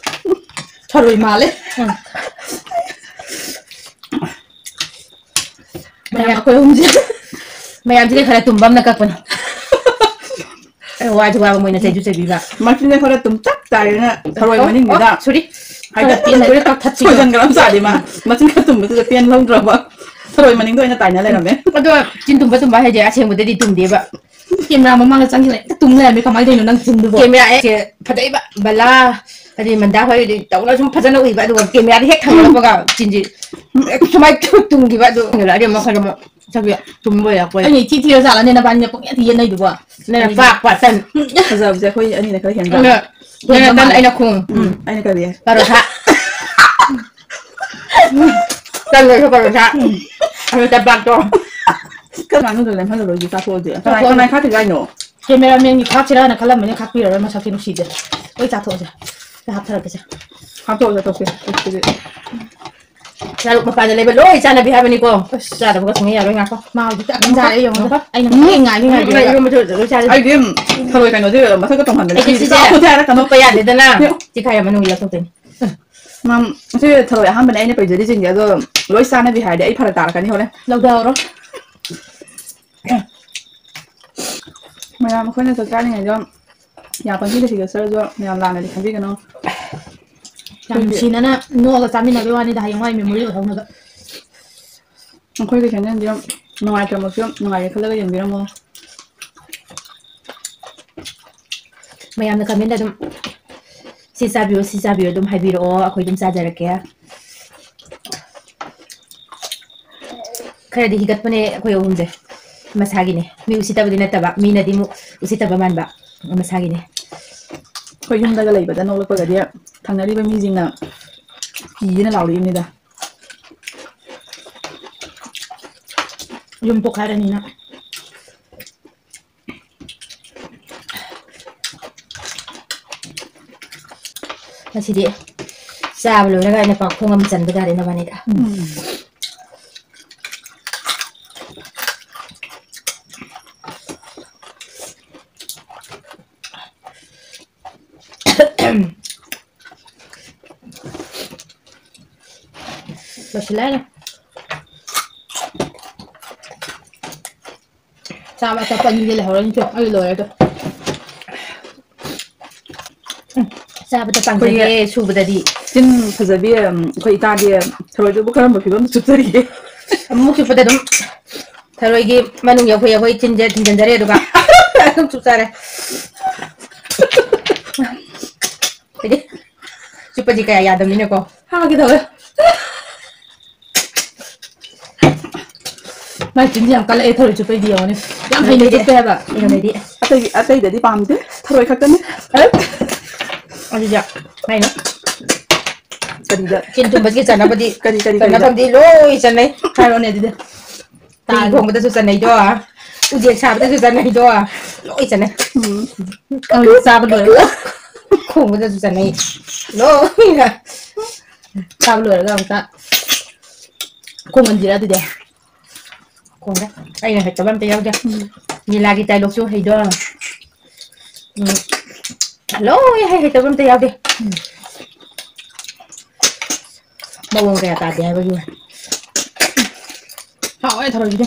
ꯊꯔꯣꯏ ꯃꯥꯜꯂꯦ꯫ ꯎꯝ꯫ ꯃꯌꯥꯝ ꯑꯩꯈꯣꯏ ꯑꯍꯨꯝꯁꯦ꯫ ꯃꯌꯥꯝꯁꯤꯗꯤ ꯈꯔ ꯇꯨꯝꯕ ꯑꯃꯅ ꯀꯛꯄꯅꯤ꯫ ꯑꯦ, ꯋꯥꯁꯨ ꯋꯥꯕ ꯃꯣꯏꯅ ꯆꯩꯁꯨ ꯆꯩꯕꯤꯕ꯫ ꯃꯆꯤꯟꯁꯦ ꯈꯔ ꯇꯨꯝꯇꯛ ꯇꯥꯔꯦꯅ ꯊꯔꯣꯏ ꯑꯣ, ꯃꯅꯤꯡꯁꯤꯗ ꯑꯣ, sorry꯫ ꯍꯥꯏꯗꯤ ꯈꯔ ꯄꯦꯟꯅ ꯂꯣꯏꯅ ꯀꯛꯊꯠꯁꯤꯀꯣ꯫ ꯁꯣꯏꯖꯟꯒ꯭ꯔ ꯆꯥꯗꯦ ꯃꯥ꯫ ꯃꯆꯤꯟ ꯈꯔ ꯇꯨꯝꯕꯗꯨꯗ ꯄꯦꯟ ꯂꯧꯗ꯭ꯔꯕ꯫ ꯊꯔꯣꯏ ꯃꯅꯤꯡꯗ ꯑꯣꯏꯅ ꯇꯥꯏꯅ ꯂꯩꯔꯝꯃꯦ꯫ ꯑꯗꯣ ꯆꯤꯟ ꯇꯨꯝꯕ ꯇꯨꯝꯕ ꯍꯥꯏꯁꯦ ꯑꯁꯦꯡꯕꯗꯗꯤ ꯇꯨꯝꯗꯦꯕ꯫ ꯀꯦꯃꯦꯔꯥ ꯃꯃꯥꯡꯗ ꯆꯪꯁꯤꯜꯂ ꯍꯦꯛꯇ ꯇꯨꯝ ꯂꯩꯔꯝꯃꯦ꯫ ꯀꯃꯥꯏꯅ ꯇꯧꯔꯤꯅꯣ ꯅꯪ ꯆꯤꯟꯗꯨꯕꯣ? ꯀꯦꯃꯦꯔꯥ ꯑꯦ ꯐꯖꯩꯕ, ꯕꯂꯥ, ꯑꯗꯩ ꯃꯟꯗꯥ ꯍꯣꯏꯗꯤ ꯇꯧꯅ ꯁꯨꯝ ꯐꯖꯅ ꯎꯏꯕ, ꯑꯗꯨꯒ ꯀꯦꯃꯦꯔꯥꯗꯤ ꯍꯦꯛ ꯊꯥꯡꯒꯠꯂꯛꯄꯒ ꯆꯤꯟꯁꯤ ꯍꯦꯛ ꯁꯨꯃꯥꯏꯅ ꯇꯨꯝꯈꯤꯕ꯫ ꯑꯗꯨ ꯑꯗꯨꯝ ꯑꯩꯈꯣꯏꯅ ꯑꯃꯨꯛ ꯆꯠꯄꯤ ꯇꯨꯝꯕ ꯌꯥꯄꯣꯏ꯫ ꯑꯩꯅ ꯏꯊꯤ ꯊꯤꯔ ꯖꯥꯠꯂꯅꯦ ꯅꯕꯥꯅꯤꯅ ꯄꯪꯌꯦꯠꯇ ꯌꯦꯠꯅꯩꯗꯨꯕꯣ? ꯅꯪꯅ ꯄꯥꯛ ꯄꯥꯛ ꯇꯟ꯫ ꯐꯖꯕꯁꯦ ꯑꯩꯈꯣꯏ ꯑꯅꯤꯅ ꯈꯔ ꯍꯦꯟꯕ꯫ ꯅꯪꯅ ꯇꯟ, ꯑꯩꯅ ꯈꯣꯡ꯫ ꯎꯝ, ꯑꯩꯅ ꯀꯔꯤ? ꯄꯔꯣꯊꯥ꯫ ꯇꯟ ꯑꯣꯏꯔꯁꯨ ꯄꯔꯣꯊꯥ꯫ ꯎꯝ꯫ ꯑꯗꯨ ꯆꯕꯥꯛꯇꯣ꯫ ꯀꯔꯝ ꯀꯥꯟꯗ ꯂꯦꯝꯍꯜꯂꯔꯣꯏꯒꯦ ꯆꯥꯊꯣꯛꯑꯗꯤ? ꯀꯅꯥ, ꯆꯥꯊꯣꯛꯑꯣ꯫ ꯀꯅꯥ ꯈꯥꯛꯈꯤꯒꯦ ꯍꯥꯏꯅꯣ? ꯀꯦꯃꯦꯔꯥꯃꯦꯟꯒꯤ ꯈꯥꯛꯁꯤꯔꯥꯅ ꯈꯜꯂꯝꯕꯅꯦ, ꯈꯥꯛꯄꯤꯔꯔꯣꯏ, ꯃꯁꯛꯁꯦ ꯅꯨꯡꯁꯤꯗꯦ꯫ ꯂꯣꯏ ꯆꯥꯊꯣꯛꯑꯁꯦ꯫ ꯁꯤꯗ ꯍꯥꯞꯊꯔꯛꯀꯦꯁꯦ꯫ ꯍꯥꯞꯊꯣꯛꯑꯣ, ꯆꯥꯊꯣꯛꯁꯦ꯫ ꯑꯗꯨꯗꯤ꯫ ꯁꯔꯨꯛ ꯃꯄꯥꯟꯗ ꯂꯩꯕ ꯂꯣꯏ ꯆꯥꯅꯕꯤ ꯍꯥꯏꯕꯅꯤꯀꯣ꯫ ꯑꯁ, ꯆꯥꯗꯕꯒ ꯁꯨꯡꯌꯥ ꯌꯥꯔꯣꯏ꯫ ꯉꯥꯏꯈꯣ꯫ ꯃꯥ ꯍꯧꯖꯤꯛ ꯆꯞ ꯆꯥꯔꯦ ꯌꯦꯡꯉꯣ꯫ ꯉꯥꯏꯈꯣ꯫ ꯑꯩꯅ ꯎꯝ, ꯉꯥꯏ ꯉꯥꯏ ꯎꯝ, ꯉꯥꯏ ꯏꯔꯣꯝꯕꯁꯨ ꯂꯣꯏ ꯆꯥꯔꯦ꯫ ꯑꯩꯗꯤ, ꯎꯝ, ꯊꯔꯣꯏ ꯀꯩꯅꯣꯁꯦ ꯃꯊꯛꯇ ꯇꯣꯡꯍꯟꯕꯅꯦ꯫ ꯑꯩꯗꯤ ꯁꯤꯁꯦ ꯆꯥꯎ ꯍꯥꯏꯔꯛꯀꯅꯣ꯫ ꯅꯣꯛꯄ ꯌꯥꯗꯦꯗꯅ꯫ ꯆꯤꯈꯥꯏꯔ ꯃꯅꯨꯡꯒꯤ ꯂꯧꯊꯣꯛꯇꯣꯏꯅꯦ꯫ ꯃꯝ, ꯁꯤ ꯊꯔꯣꯏ ꯑꯍꯥꯟꯕꯅꯦ ꯑꯩꯅ ꯄꯩꯖꯔꯤꯁꯤꯡꯁꯦ, ꯑꯗꯣ ꯂꯣꯏ ꯆꯥꯅꯕꯤ ꯍꯥꯏꯔꯗꯤ ꯑꯩ ꯐꯔꯛ ꯇꯥꯔꯛꯀꯅꯤ ꯍꯣꯔꯦꯟ꯫ ꯂꯧꯊꯍꯧꯔꯣ꯫ ꯃꯌꯥꯝ ꯑꯩꯈꯣꯏꯅ ꯆꯥꯛ ꯆꯥꯔꯤꯉꯩꯗ ꯌꯥ ꯄꯪꯊꯤꯗ ꯊꯤꯒꯠꯆꯔꯁꯨ ꯃꯌꯥꯝ ꯂꯥꯟꯅꯗꯤ ꯈꯟꯕꯤꯒꯅꯨ꯫ ꯌꯥꯝ ꯑꯩꯈꯣꯏꯗꯤ ꯅꯨꯡꯁꯤꯅꯅ ꯅꯣꯛꯑꯒ ꯆꯥꯃꯤꯟꯅꯕꯩ ꯋꯥꯅꯤꯗ, ꯍꯌꯦꯡꯋꯥꯏ memory ꯑꯣꯏꯍꯧꯅꯕ꯫ ꯑꯩꯈꯣꯏꯒꯤ channelꯁꯦ ꯅꯨꯡꯉꯥꯏꯇ꯭ꯔꯃꯛꯁꯨ ꯅꯨꯡꯉꯥꯏꯌꯦ ꯈꯜꯂꯒ ꯌꯦꯡꯕꯤꯔꯝꯃꯣ꯫ ꯃꯌꯥꯝꯅ commentꯗ ꯑꯗꯨꯝ "ꯁꯤ ꯆꯥꯕꯤꯌꯨ, ꯁꯤ ꯆꯥꯕꯤꯌꯨ" ꯑꯗꯨꯝ ꯍꯥꯏꯕꯤꯔꯛꯑꯣ, ꯑꯩꯈꯣꯏ ꯑꯗꯨꯝ ꯆꯥꯖꯔꯛꯀꯦ꯫ ꯈꯔꯗꯤ ꯍꯤꯒꯠꯄꯅꯦ ꯑꯩꯈꯣꯏ ꯑꯍꯨꯝꯁꯦ, ꯃꯁꯥꯒꯤꯅꯦ꯫ ꯃꯤ ꯎꯁꯤꯠꯇꯕꯗꯤ ꯅꯠꯇꯕ, ꯃꯤꯅꯗꯤ ꯑꯃꯨꯛ ꯎꯁꯤꯠꯇꯕ ꯃꯥꯟꯕ, ꯃꯁꯥꯒꯤꯅꯦ꯫ ꯑꯩꯈꯣꯏ ꯌꯨꯝꯗꯒ ꯂꯩꯕꯗ ꯅꯣꯛꯂꯛꯄꯒꯗꯤ ꯊꯪꯅꯔꯤꯕ ꯃꯤꯁꯤꯡꯅ ꯀꯤꯗꯅ ꯂꯥꯎꯔꯛꯏꯕꯅꯤꯗ꯫ ꯌꯨꯝ ꯄꯣꯛꯈꯥꯏꯔꯅꯤꯅ꯫ ꯉꯁꯤꯗꯤ ꯆꯥꯕ ꯂꯣꯏꯔꯒ ꯑꯩꯅ ꯄꯥꯎꯈꯣꯡ ꯑꯃ ꯆꯟꯕ ꯇꯥꯔꯦ ꯅꯕꯥꯅꯤꯗ꯫ ꯎꯝ꯫ ꯂꯣꯏꯁꯤꯜꯂꯦ꯫ ꯆꯥꯕ ꯊꯛꯄ ꯑꯅꯤꯗꯤ ꯂꯩꯍꯧꯔꯅꯤ, ꯆꯣ, ꯑꯩ ꯂꯣꯏꯔꯦ ꯑꯗꯣ꯫ ꯎꯝ, ꯆꯥꯕꯗ ꯑꯩꯈꯣꯏꯒꯤ ꯄꯥꯝꯖꯗꯦ, ꯁꯨꯕꯗꯗꯤ꯫ ꯆꯤꯟ ꯐꯖꯕꯤ, ꯎꯝ, ꯑꯩꯈꯣꯏ ꯏꯇꯥꯗꯤ ꯊꯔꯣꯏꯗꯨꯕꯨ ꯀꯔꯝꯕ ꯐꯤꯕꯝꯗ ꯆꯨꯞꯆꯔꯤꯒꯦ? ꯑꯃꯨꯛ ꯆꯨꯞꯄꯗ ꯑꯗꯨꯝ ꯊꯔꯣꯏꯒꯤ ꯃꯅꯨꯡ ꯌꯧꯐꯩ ꯑꯩꯈꯣꯏ ꯆꯤꯟꯁꯦ ꯊꯤꯡꯖꯤꯟꯖꯔꯦ, ꯑꯗꯨꯒ ꯑꯗꯨꯝ ꯆꯨꯞꯆꯔꯦ꯫ ꯍꯥꯏꯗꯤ ꯆꯨꯞꯄꯗꯤ ꯀꯌꯥ ꯌꯥꯗꯕꯅꯤꯅꯀꯣ꯫ ꯍꯥꯒꯦ ꯇꯧꯋꯦ꯫ ꯃꯥꯏ ꯆꯤꯟꯁꯦ ꯌꯥꯝ ꯀꯜꯂꯛꯑꯦ ꯊꯔꯣꯏ ꯆꯨꯞꯄꯩꯗꯤ ꯌꯦꯡꯉꯣꯅꯦ꯫ ꯌꯥꯝ ꯍꯩꯅ ꯆꯨꯞꯄꯦ ꯍꯥꯏꯕ꯫ ꯌꯦꯡꯉꯣꯅꯦꯗꯤ꯫ ꯑꯇꯩ, ꯑꯇꯩꯗꯗꯤ ꯄꯥꯝꯗꯦ, ꯊꯔꯣꯏ ꯈꯛꯇꯅꯤ꯫ ꯑꯗꯨꯗꯤ ꯀꯩꯅꯣ? ꯀꯔꯤꯗ? ꯆꯤꯟ ꯇꯨꯝꯕꯒꯤ ꯆꯥꯅꯕꯗꯤ ꯀꯔꯤ, ꯀꯔꯤ, ꯀꯔꯤꯗ? ꯆꯟꯅꯐꯝꯗꯤ ꯂꯣꯏ ꯆꯟꯅꯩ꯫ ꯍꯥꯏꯔꯣꯅꯦ ꯑꯗꯨꯗꯤ꯫ ꯍꯨꯏ ꯇꯥꯒꯦ꯫ ꯊꯣꯡꯕꯗꯁꯨ ꯆꯟꯅꯩꯗꯣ, ꯎꯆꯦꯛ ꯁꯥꯕꯗꯁꯨ ꯆꯟꯅꯩꯗꯣ, ꯂꯣꯏ ꯆꯟꯅꯩ꯫ ꯎꯝ꯫ ꯑꯗꯨ ꯆꯥꯕ ꯂꯣꯏꯔꯒ꯫ ꯈꯣꯡꯕꯗꯁꯨ ꯆꯟꯅꯩ꯫ ꯂꯣꯏꯅ꯫ ꯆꯥꯕ ꯂꯣꯏꯔꯒ ꯑꯃꯨꯛꯀ ꯈꯣꯡꯍꯟꯁꯤꯔꯥ ꯑꯗꯨꯗꯤ? ꯈꯣꯡꯗꯦ꯫ ꯑꯩꯅ ꯍꯩꯇꯕ ꯑꯝꯇ ꯌꯥꯎꯗꯦ꯫ ꯎꯝ꯫ ꯅꯤꯂꯥꯒꯤ dialogue ꯁꯨ ꯍꯩꯗꯣ꯫ ꯎꯝ꯫ ꯂꯣꯏ ꯍꯩ, ꯍꯩꯇꯕ ꯑꯝꯇ ꯌꯥꯎꯗꯦ꯫ ꯎꯝ꯫ ꯃꯑꯣꯡ ꯀꯌꯥ ꯇꯥꯗꯦ ꯍꯥꯏꯕꯒꯤ ꯋꯥꯅꯤ꯫ ꯍꯥꯎꯋꯦ ꯊꯔꯣꯏꯁꯤꯗꯤ꯫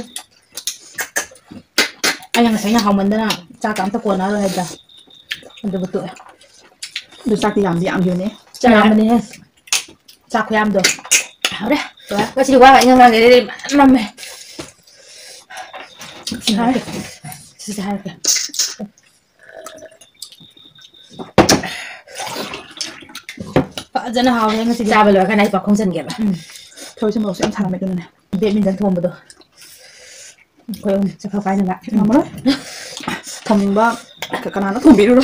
ꯑꯩꯅ ꯉꯁꯥꯏꯅ ꯍꯥꯎꯃꯟꯗꯅ ꯆꯥꯛꯀ ꯑꯝꯇ ꯀꯣꯟꯅꯔꯣꯏ ꯍꯥꯏꯕꯗ ꯑꯗꯨꯕꯨ ꯇꯣꯛꯑꯦ꯫ ꯑꯗꯨ ꯆꯥꯛꯇꯤ ꯌꯥꯝꯗꯤ ꯌꯥꯝꯈꯤꯕꯅꯦ꯫ ꯆꯥꯛ ꯌꯥꯝꯕꯅꯦꯍꯦ꯫ ꯆꯥꯛ ꯈꯨꯌꯥꯝꯗꯣ꯫ ꯍꯥꯎꯔꯦ꯫ ꯂꯣꯏꯔꯦ꯫ ꯉꯁꯤꯗꯤ ꯋꯥ ꯉꯥꯡꯉꯦ ꯃꯌꯥꯝ ꯅꯝꯃꯦ꯫ ꯁꯤꯁꯦ ꯍꯥꯏꯔꯛꯀꯦ꯫ ꯐꯖꯅ ꯍꯥꯎꯔꯦ ꯉꯁꯤꯗꯤ꯫ ꯆꯥꯕ ꯂꯣꯏꯔꯀꯥꯟꯗ ꯑꯩ ꯄꯥꯈꯣꯡ ꯆꯟꯒꯦꯕ꯫ ꯎꯝ꯫ ꯊꯔꯣꯏꯁꯦ ꯃꯣꯔꯣꯛꯁꯦ ꯌꯥꯝ ꯁꯥꯔꯝꯃꯦ ꯑꯗꯨꯅꯅꯦ꯫ ꯕꯦꯠꯃꯤꯟꯇꯟ ꯊꯣꯡꯕꯗꯣ꯫ ꯑꯩꯈꯣꯏ ꯑꯍꯨꯝ ꯆꯠꯈ꯭ꯔ ꯀꯥꯏꯅ ꯂꯥꯛ-꯫ ꯉꯝꯃꯔꯣꯏ꯫ ꯊꯝꯅꯤꯡꯕ ꯀ-, ꯀꯅꯥꯅꯣ ꯊꯣꯡꯕꯤꯔꯨꯔꯣ꯫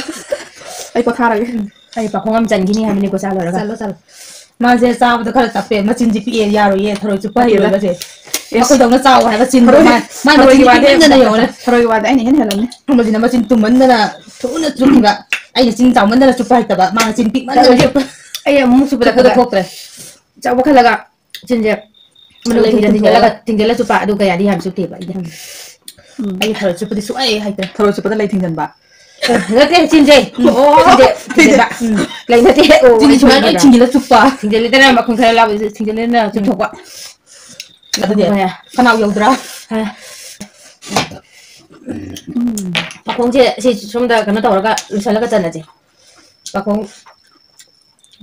ꯑꯩ ꯄꯣꯊꯥꯔꯒꯦ꯫ ꯎꯝ꯫ ꯑꯩ ꯄꯥꯈꯣꯡ ꯑꯃ ꯆꯟꯈꯤꯅꯤ ꯍꯥꯏꯕꯅꯤꯀꯣ ꯆꯥ ꯂꯣꯏꯔꯒ꯫ ꯆꯠꯂꯣ, ꯆꯠꯂꯣ꯫ ꯃꯥꯁꯦ ꯆꯥꯕꯗ ꯈꯔ ꯇꯞꯄꯦ, ꯃꯆꯤꯟꯁꯦ ꯄꯤꯛꯑꯦ, ꯌꯥꯔꯣꯏꯌꯦ, ꯊꯔꯣꯏ ꯆꯨꯞꯄ ꯍꯩꯔꯣꯏꯕꯁꯦ꯫ ꯑꯦꯁ꯫ ꯑꯩꯈꯣꯏꯗꯧꯅ ꯆꯥꯎ ꯍꯥꯏꯕ ꯆꯤꯟꯗꯣ ꯊꯔꯣꯏ-, ꯃꯥ-, ꯃꯥ ꯊꯔꯣꯏꯒꯤ ꯃꯆꯤꯟ ꯋꯥꯗꯤ, ꯄꯤꯛꯃꯟꯗꯅ ꯌꯦꯡꯉꯨꯅꯦ꯫ ꯊꯔꯣꯏꯒꯤ ꯋꯥꯗꯤ ꯑꯩꯅ ꯍꯦꯟꯅ ꯍꯦꯜꯂꯝꯅꯤ꯫ ꯑꯃꯁꯤꯅ ꯃꯆꯤꯟ ꯇꯨꯝꯃꯟꯗꯅ ꯊꯨꯅ ꯆꯨꯞꯈꯤꯕ, ꯑꯩꯅ ꯆꯤꯟ ꯆꯥꯎꯃꯟꯗꯅ ꯆꯨꯞꯄ ꯍꯩꯇꯕ, ꯃꯥꯅ ꯆꯤꯟ ꯄꯤꯛꯃꯟꯗꯅ ꯊꯔꯣꯏꯁꯦ ꯆꯨꯞꯄ-꯫ ꯑꯩ ꯑꯃꯨꯛ ꯆꯨꯞꯄꯗ ꯆꯨꯞꯄꯗ ꯈꯔ ꯈꯣꯛꯇ꯭ꯔꯦ꯫ ꯆꯥꯎꯕ ꯈꯜꯂꯒ ꯆꯤꯟꯁꯦ ꯃꯅꯨꯡ ꯂꯩ ꯊꯤꯡꯖꯤꯜ ꯊꯤꯡꯖꯤꯜꯂꯒ ꯊꯤꯡꯖꯤꯜꯂꯒ ꯆꯨꯞꯄ, ꯑꯗꯨ ꯀꯌꯥꯗꯤ ꯌꯥꯝ ꯆꯨꯞꯇꯦꯕ ꯑꯩꯗꯤ꯫ ꯎꯝ꯫ ꯑꯩ ꯊꯔꯣꯏ ꯆꯨꯞꯄꯗꯤ ꯁꯨꯡꯍꯩ ꯍꯩꯇ꯭ꯔꯦ꯫ ꯊꯔꯣꯏ ꯆꯨꯞꯄꯗ ꯂꯩ ꯊꯤꯡꯖꯤꯟꯕ꯫ ꯑ, ꯅꯠꯇꯦ, ꯆꯤꯟꯁꯦ꯫ ꯎꯝ꯫ ꯑꯣ, ꯆꯤꯟꯁꯦ, ꯊꯤꯡꯖꯤꯟ-꯫ ꯊꯤꯡꯖꯤꯟꯕ꯫ ꯎꯝ꯫ ꯂꯩ ꯅꯠꯇꯦ꯫ ꯑꯣ, ꯆꯤꯟ ꯑꯩ ꯁꯨꯃꯥꯏꯅ ꯂꯣꯏ ꯁꯨꯃꯥꯏꯅ ꯊꯤꯡꯖꯤꯜꯂ ꯆꯨꯞꯄ꯫ ꯊꯤꯡꯖꯤꯜꯂꯦꯗꯅ ꯃꯈꯣꯡ ꯈꯔ ꯂꯥꯎꯕꯁꯦ ꯊꯤꯡꯖꯤꯜꯂꯦꯗꯅ ꯎꯝ꯫ ꯆꯨꯞꯊꯣꯛꯄ꯫ ꯑꯗꯨꯗꯤ ꯑꯗꯨꯒꯅꯦ꯫ ꯈꯅꯥꯎ ꯌꯧꯗ꯭ꯔꯥ? ꯑ꯫ ꯎꯝ꯫ ꯄꯥꯈꯣꯡꯁꯦ ꯁꯤ ꯁꯣꯝꯗ ꯀꯩꯅꯣ ꯇꯧꯔꯒ ꯂꯣꯏꯁꯤꯜꯂꯒ ꯆꯠꯂꯁꯦ꯫ ꯄꯥꯈꯣꯡ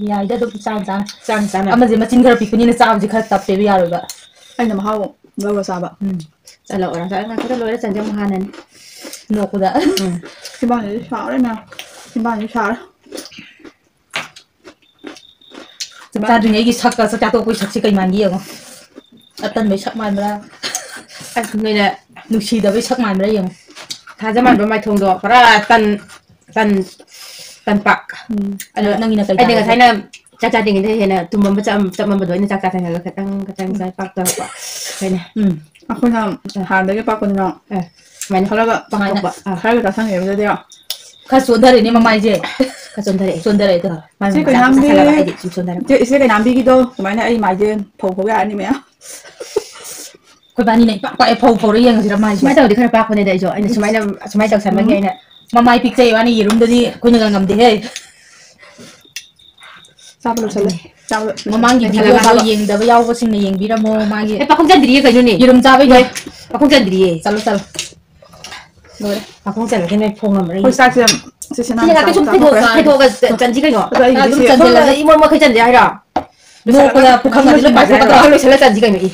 ꯌꯥꯏꯗ ꯑꯗꯨꯝ ꯆꯥꯅ ꯆꯥꯅ꯫ ꯆꯥꯅ ꯆꯥꯅ꯫ ꯑꯃꯁꯦ ꯃꯆꯤꯟ ꯈꯔ ꯄꯤꯛꯄꯅꯤꯅ ꯆꯥꯕꯁꯦ ꯈꯔ ꯇꯞꯄꯦꯕ, ꯌꯥꯔꯣꯏꯕ꯫ ꯑꯩꯅ ꯃꯍꯥꯎ ꯂꯧꯔ ꯆꯥꯕ꯫ ꯎꯝ꯫ ꯆꯠꯂꯣ, ꯑꯣꯖꯥ, ꯉꯥꯛꯇ ꯂꯣꯏꯔ ꯆꯟꯁꯦ ꯑꯃꯨꯛ ꯍꯥꯟꯅꯅꯤ꯫ ꯅꯣꯛꯄꯗ꯫ ꯎꯝ꯫ ꯆꯤꯝꯕꯥꯟꯁꯤꯗꯤ ꯁꯥꯔꯦ ꯃꯌꯥꯝ꯫ ꯆꯤꯝꯕꯥꯟꯁꯤꯗꯤ ꯁꯥꯔꯦ꯫ ꯆꯥꯛ ꯆꯥꯗ꯭ꯔꯤꯉꯩꯒꯤ ꯁꯛꯀ ꯆꯥꯛ ꯆꯥ ꯇꯣꯛꯄꯒꯤ ꯁꯛꯁꯤ ꯀꯩ ꯃꯥꯟꯒꯦ ꯌꯦꯡꯉꯣ꯫ ꯑꯇꯟꯕꯩ ꯁꯛ ꯃꯥꯟꯕ꯭ꯔꯥ? ꯑꯁ, ꯅꯣꯏꯅ ꯅꯨꯡꯁꯤꯗꯕꯩ ꯁꯛ ꯃꯥꯟꯕ꯭ꯔꯥ ꯌꯦꯡꯉꯣ꯫ ꯊꯥꯖ ꯃꯥꯟꯕ ꯃꯥꯏꯊꯣꯡꯗꯣ ꯄꯨꯔꯥ ꯇꯟ, ꯇꯟ, ꯇꯟꯄꯥꯛ꯫ ꯎꯝ꯫ ꯑꯗꯣ ꯑꯗꯣ ꯅꯪꯒꯤꯅ ꯀꯩ ꯑꯩꯗꯤ ꯇꯥꯔꯒꯦ? ꯉꯁꯥꯏꯅ ꯆꯥꯛ ꯆꯥꯗ꯭ꯔꯤꯉꯩꯗ ꯍꯦꯟꯅ ꯇꯨꯝꯃꯝꯕ ꯆꯞ-, ꯆꯞꯃꯝꯕꯗꯣ ꯑꯩꯅ ꯆꯥꯛ ꯆꯥꯗ꯭ꯔꯤꯉꯩꯗ ꯈꯤꯇꯪ, ꯈꯤꯇꯪ ꯎꯝ꯫ ꯆꯥꯛ ꯄꯥꯛ ꯇꯧꯔꯛꯄ꯫ ꯀꯩꯅꯣ? ꯎꯝ꯫ ꯑꯩꯈꯣꯏꯅ ꯑ꯫ ꯍꯥꯟꯅꯗꯒꯤ ꯄꯥꯛꯄꯅꯤꯅ ꯑ꯫ ꯁꯨꯃꯥꯏꯅ ꯈꯔꯒ ꯁꯨꯃꯥꯏꯅ, ꯄꯥꯛꯊꯣꯛꯄ꯫ ꯑ꯫ ꯈꯔꯒ ꯆꯥꯁꯟꯈꯤꯕꯗꯨꯗꯤ ꯈꯔ ꯆꯣꯟꯊꯔꯦꯅꯦ ꯃꯃꯥꯏꯁꯦ꯫ ꯈꯔ ꯆꯣꯟꯊꯔꯛꯑꯦ꯫ ꯆꯣꯟꯊꯔꯛꯑꯦ ꯑꯗꯣ꯫ ꯃꯥꯏ ꯏꯆꯦ ꯃꯃꯥꯏ ꯀꯩꯅꯥꯝꯒꯤ, ꯆꯥꯁꯜꯂꯒ ꯑꯩꯗꯤ ꯁꯨꯝ ꯆꯣꯟꯊꯔꯛꯄ꯫ ꯏꯆꯦ, ꯏꯆꯦ ꯀꯩꯅꯥꯝꯕꯤꯒꯤꯗꯣ ꯁꯨꯃꯥꯏꯅ ꯑꯩ ꯃꯥꯏꯁꯦ ꯐꯧ ꯐꯧ ꯌꯥꯔꯅꯤ ꯃꯌꯥꯝ꯫ ꯑꯩꯈꯣꯏꯕꯥꯅꯤꯅ ꯏꯄꯥꯛ ꯄꯥꯛꯑꯦ, ꯐꯧ ꯐꯧꯔ ꯌꯦꯡꯉꯁꯤꯔ ꯃꯥꯏꯁꯦ? ꯁꯨꯃꯥꯏꯅ ꯇꯧꯔꯗꯤ ꯈꯔ ꯄꯥꯛꯄꯅꯦꯗ ꯑꯩꯁꯨ꯫ ꯑꯩꯅ ꯁꯨꯃꯥꯏꯅ, ꯁꯨꯃꯥꯏꯅ ꯇꯧꯁꯟꯕꯒꯤ ꯎꯝ꯫ ꯑꯩꯅ ꯃꯃꯥꯏ ꯄꯤꯛꯆꯩ ꯋꯥꯅꯤ, ꯌꯦꯔꯨꯝꯗꯗꯤ ꯑꯩꯈꯣꯏꯅꯒ ꯉꯝꯗꯦꯍꯦ꯫ ꯆꯥꯕ ꯂꯣꯏꯁꯜꯂꯦ꯫ ꯆꯥꯕ ꯂꯣꯏꯁꯜꯂꯦ꯫ ꯃꯃꯥꯡꯒꯤ ꯑꯩ ꯊꯥꯡꯒꯠꯂꯛꯑꯣ꯫ ꯚꯤꯗꯤꯑꯣꯗꯣ ꯌꯦꯡꯗꯕ ꯌꯥꯎꯕꯁꯤꯡꯅ ꯌꯦꯡꯕꯤꯔꯝꯃꯣ꯫ ꯃꯥꯒꯤ ꯑꯦ, ꯄꯥꯈꯨꯝ ꯆꯟꯗ꯭ꯔꯤꯌꯦ ꯀꯩꯅꯣꯅꯦ? ꯌꯦꯔꯨꯝ ꯆꯥꯕꯩꯗꯣ꯫ ꯑꯦ, ꯄꯥꯈꯨꯝ ꯆꯟꯗ꯭ꯔꯤꯌꯦ꯫ ꯆꯠꯂꯣ, ꯆꯠꯂꯣ꯫ ꯂꯣꯏꯔꯦ꯫ ꯄꯥꯈꯨꯝ ꯆꯜꯂꯗꯤ ꯅꯣꯏ ꯐꯣꯡꯉꯝꯃꯔꯣꯏ꯫ ꯑꯩꯈꯣꯏ ꯆꯥꯛꯁꯦ ꯁꯤ, ꯁꯤ ꯁꯤ ꯅꯍꯥꯟ ꯉꯥꯛꯇ ꯁꯨꯝ ꯆꯥꯕ ꯊꯩꯗꯣꯛ-, ꯆꯥꯊꯣꯛꯈ꯭ꯔꯦ꯫ ꯊꯩꯗꯣꯛꯑꯒ ꯆ-, ꯆꯟꯁꯤ ꯀꯩꯅꯣ? ꯑꯗꯣ ꯑꯩꯒꯤꯗꯤ ꯑꯗꯨꯝ ꯁꯤ ꯆꯟꯁꯤꯜꯂꯒ ꯍꯣꯏ, ꯏꯃꯣꯠ ꯃꯣꯠꯈꯩ ꯆꯟꯁꯦ ꯍꯥꯏꯔꯣ? ꯅꯣꯛꯄꯗ ꯄꯨꯈꯝꯒꯁꯦ ꯂꯣꯏ ꯄꯥꯏꯊꯣꯛꯀꯗ꯭ꯔꯣ? ꯂꯣꯏꯁꯜꯂ ꯆꯟꯁꯤ ꯀꯩꯅꯣ, ꯏ꯫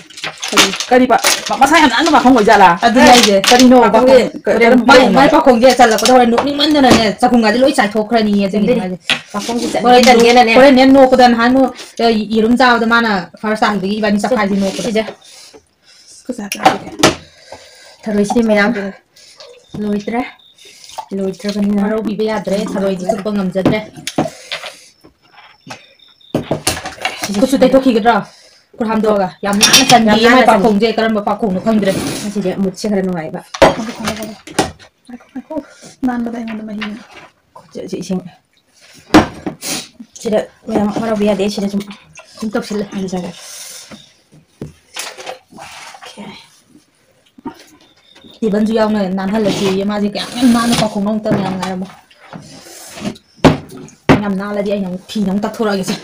ꯀꯔꯤ ꯄꯥ-, ꯃ-, ꯃꯁꯥ ꯌꯥꯝ ꯅꯥꯟꯕ ꯄꯥꯈꯣꯡ ꯑꯣꯏꯖꯥꯠꯂ? ꯑꯗꯨꯅꯦ ꯍꯥꯏꯁꯦ꯫ ꯀꯔꯤꯅꯣ? ꯄꯥꯈꯣꯡꯁꯦ ꯄꯥꯈꯣꯡ ꯀ-, ꯍꯣꯔꯦꯟ ꯀꯔꯝꯕ ꯃꯥꯏ, ꯄꯥꯈꯣꯡꯅꯣ? ꯃꯥꯏ ꯄꯥꯈꯣꯡꯁꯦ ꯆꯜꯂꯛꯄꯗ ꯍꯣꯔꯦꯟ ꯅꯣꯛꯅꯤꯡꯃꯟꯗꯅꯅꯦ, ꯆꯥꯛꯈꯨꯝꯒꯁꯦ ꯂꯣꯏ ꯆꯥꯏꯊꯣꯛꯈ꯭ꯔꯅꯤ ꯑꯁꯤꯒꯤꯗꯤ ꯆꯟꯗꯣꯏꯅꯦ꯫ ꯍꯥꯏꯁꯦ꯫ ꯄꯥꯈꯣꯡꯁꯦ ꯆꯟꯗꯤ ꯍꯣꯔꯦꯟ ꯅꯣꯛ-, ꯆꯟꯒꯦꯅꯅꯦ꯫ ꯍꯣꯔꯦꯟꯅꯦ ꯅꯣꯛꯄꯗ ꯅꯍꯥꯟꯃꯨꯛ, ꯑ, ꯌꯦꯔꯨꯝ ꯆꯥꯕꯗ ꯃꯥꯅ first ꯇꯥꯈꯤꯕꯒꯤ ꯏꯕꯥꯅꯤ ꯆꯞꯈꯥꯏꯁꯦ ꯅꯣꯛꯄꯗ꯫ ꯁꯤꯁꯦ꯫ ꯈꯨꯠ ꯁꯥ ꯆꯥꯁꯤꯒꯦ꯫ ꯊꯔꯣꯏꯁꯤꯗꯤ ꯃꯌꯥꯝ ꯂꯣꯏꯗ꯭ꯔꯦ꯫ ꯂꯣꯏꯗ꯭ꯔꯕꯅꯤꯅ꯫ ꯋꯥꯔꯧꯕꯤꯕ ꯌꯥꯗ꯭ꯔꯦ, ꯊꯔꯣꯏꯗꯤ ꯆꯨꯞꯄ ꯉꯝꯖꯗ꯭ꯔꯦ꯫ ꯈꯨꯠꯁꯨ ꯇꯩꯊꯣꯛꯈꯤꯒꯗ꯭ꯔꯣ? ꯈꯨꯠ ꯍꯥꯝꯗꯣꯛꯑꯒ꯫ ꯌꯥꯝ ꯅꯥꯟꯅ ꯆꯟꯕꯤ ꯌꯥꯝ ꯅꯥꯟꯅ ꯃꯥꯏ ꯆꯟꯕꯤ꯫ ꯄꯥꯈꯣꯡꯁꯦ ꯀꯔꯝꯕ ꯄꯥꯈꯣꯡꯅꯣ ꯈꯪꯗ꯭ꯔꯦ꯫ ꯉꯁꯤꯗꯤ ꯃꯨꯠꯁꯦ ꯈꯔ ꯅꯨꯡꯉꯥꯏꯕ꯫ ꯉꯥꯏꯈꯣ, ꯉꯥꯏꯈꯣ, ꯉꯥꯏꯈꯣ꯫ ꯉꯥꯏꯈꯣ, ꯉꯥꯏꯈꯣ꯫ ꯅꯥꯟꯕꯗ ꯑꯩꯉꯣꯟꯗ ꯃꯍꯤ꯫ ꯈꯨꯠꯁꯦ ꯏꯁꯤꯡ꯫ ꯁꯤꯗ ꯃꯌꯥꯝ ꯋꯥꯔꯧꯕ ꯌꯥꯗꯦ, ꯁꯤꯗ ꯁꯨꯝ꯫ ꯁꯨꯝ ꯇꯧꯁꯤꯜꯂꯦ꯫ ꯍꯟꯖꯔꯦ꯫ Okay꯫ ꯇꯦꯕꯜꯁꯨ ꯌꯥꯎꯅ ꯅꯥꯟꯍꯜꯂꯁꯤ꯫ ꯃꯥꯁꯦ ꯀꯌꯥꯝ ꯌꯥꯝ ꯅꯥꯟꯅ ꯄꯥꯈꯣꯡꯅꯣ ꯑꯝꯇ ꯃꯌꯥꯝ ꯉꯥꯏꯔꯝꯃꯣ꯫ ꯌꯥꯝ ꯅꯥꯜꯂꯗꯤ ꯑꯩꯅ ꯑꯃꯨꯛ ꯐꯤꯅ ꯑꯃꯨꯛ ꯇꯛꯊꯣꯔꯛꯑꯒꯦ ꯁꯦ꯫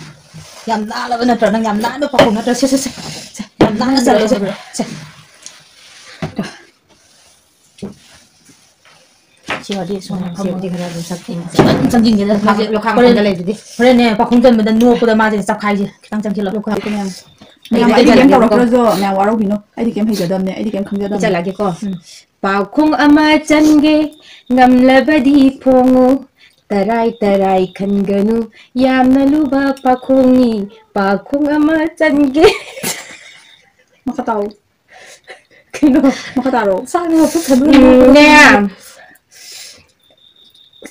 ꯌꯥꯝ ꯅꯥꯜꯂꯕ ꯅꯠꯇ꯭ꯔꯣ? ꯅꯪ ꯌꯥꯝ ꯅꯥꯟꯕ ꯄꯥꯈꯣꯡ ꯅꯠꯇ꯭ꯔꯣ? ꯁꯦ, ꯁꯦ, ꯁꯦ, ꯁꯦ꯫ ꯌꯥꯝ ꯅꯥꯟꯅ ꯆꯠꯂꯣ ꯁꯦ꯫ ꯁꯦ꯫ ꯁꯤ ꯑꯣꯏꯔꯗꯤ ꯁꯣꯝ ꯎꯝ, ꯁꯤ ꯑꯣꯏꯔꯗꯤ ꯈꯔ ꯑꯗꯨꯝ ꯆꯠꯈꯤꯅꯤ꯫ ꯆꯪꯁꯤꯟꯒꯦꯗ ꯂꯨꯈꯥꯛ, ꯃꯥꯁꯦ ꯂꯨꯈꯥꯛ ꯍꯣꯔꯦꯟ, ꯃꯈꯣꯡꯗ ꯂꯩꯕꯗꯤ꯫ ꯍꯣꯔꯦꯟꯅꯦ ꯄꯥꯈꯣꯡ ꯆꯟꯕꯗ ꯅꯣꯛꯄꯗ ꯃꯥꯁꯦ ꯆꯞꯈꯥꯏꯁꯦ꯫ ꯈꯤꯇꯪ ꯆꯪꯁꯤꯜꯂꯣ꯫ ꯂꯨꯈꯥꯛꯇꯣ ꯃꯌꯥꯝ꯫ ꯃꯌꯥꯝ, ꯑꯩꯗꯤ ꯑꯩꯗꯤ ꯀꯩꯝ ꯆꯠꯂꯒꯦꯀꯣ꯫ ꯇꯧꯔꯛꯇ꯭ꯔꯁꯨ ꯃꯌꯥꯝ ꯋꯥꯔꯧꯕꯤꯅꯨ꯫ ꯑꯩꯗꯤ ꯀꯩꯝ ꯍꯩꯖꯗꯕꯅꯦ꯫ ꯑꯩꯗꯤ ꯀꯩꯝ ꯈꯪꯖꯗꯕꯅꯦ꯫ ꯆꯠꯂꯒꯦꯀꯣ꯫ ꯎꯝ꯫ ꯄꯥꯎꯈꯣꯡ ꯑꯃ ꯆꯟꯒꯦ, ꯉꯝꯂꯕꯗꯤ ꯐꯣꯡꯉꯨ꯫ ꯇꯔꯥꯏ ꯇꯔꯥꯏ ꯈꯟꯒꯅꯨ, ꯌꯥꯝꯅ ꯂꯨꯕ ꯄꯥꯈꯣꯡꯅꯤ꯫ ꯄꯥꯈꯣꯡ ꯑꯃ ꯆꯟꯒꯦ꯫ ꯃꯈꯥ ꯇꯥꯎ꯫ ꯀꯩꯅꯣ? ꯃꯈꯥ ꯇꯥꯔꯣ꯫ ꯆꯥꯛꯅ ꯄꯨꯛ ꯊꯟꯕ ꯎꯝ, ꯅꯦ꯫ ꯉꯝꯗꯕ꯫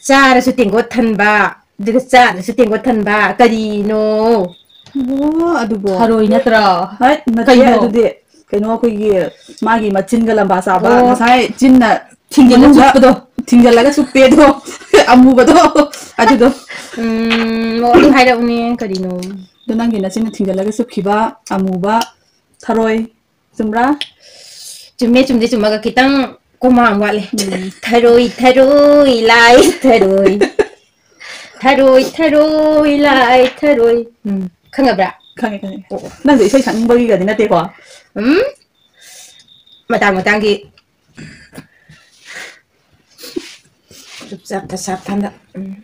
ꯆꯥꯔꯁꯨ ꯇꯦꯡꯀꯣꯠ ꯊꯟꯕ, ꯑꯗꯨꯒ ꯆꯥꯗ꯭ꯔꯁꯨ ꯇꯦꯡꯀꯣꯠ ꯊꯟꯕ ꯀꯔꯤꯅꯣ? ꯑꯣ, ꯑꯗꯨꯕꯣ꯫ ꯊꯔꯣꯏ ꯅꯠꯇ꯭ꯔꯣ? ꯍꯩꯠ, ꯅꯠꯇꯦ ꯀꯩꯅꯣ? ꯑꯗꯨꯗꯤ꯫ ꯀꯩꯅꯣ, ꯑꯩꯈꯣꯏꯒꯤ ꯃꯥꯒꯤ ꯃꯆꯤꯟꯒ ꯂꯝꯕꯥ ꯆꯥꯕ, ꯑꯣ꯫ ꯉꯁꯥꯏ ꯆꯤꯟꯅ ꯊꯤꯡꯖꯤꯜꯂ ꯃꯅꯨꯡꯗ ꯆꯨꯞꯄꯗꯣ꯫ ꯊꯤꯡꯖꯤꯜꯂꯒ ꯆꯨꯞꯄꯦꯗꯣ꯫ ꯑꯃꯨꯕꯗꯣ꯫ ꯑꯗꯨꯗꯣ꯫ ꯎꯝ, ꯑꯣ, ꯑꯗꯨ ꯍꯥꯏꯔꯛꯎꯅꯦ, ꯀꯔꯤꯅꯣ? ꯑꯗꯣ ꯅꯪꯒꯤ ꯅꯆꯤꯟꯅ ꯊꯤꯡꯖꯤꯜꯂꯒ ꯆꯨꯞꯈꯤꯕ ꯑꯃꯨꯕ ꯊꯔꯣꯏ꯫ ꯆꯨꯝꯕ꯭ꯔꯥ? ꯆꯨꯝꯃꯦ, ꯆꯨꯝꯗꯤ ꯆꯨꯝꯃꯒ ꯈꯤꯇꯪ ꯀꯣꯃꯥꯡ ꯋꯥꯠꯂꯦ꯫ ꯊꯔꯣꯏ ꯊꯔꯣꯏ ꯂꯥꯏ ꯊꯔꯣꯏ, ꯊꯔꯣꯏ ꯊꯔꯣꯏ ꯂꯥꯏ ꯊꯔꯣꯏ꯫ ꯎꯝ, ꯈꯪꯉꯕ꯭ꯔꯥ? ꯈꯪꯉꯦ ꯈꯪꯉꯦ꯫ ꯅꯪꯁꯨ ꯏꯁꯩ ꯁꯛꯅꯤꯡꯕꯒꯤꯒꯗꯤ ꯅꯠꯇꯦꯀꯣ? ꯎꯝ, ꯃꯇꯥꯡ ꯃꯇꯥꯡꯒꯤ꯫ ꯆꯨꯞꯆꯥꯞꯇ ꯁꯥꯞ ꯊꯟꯗ꯫ ꯎꯝ꯫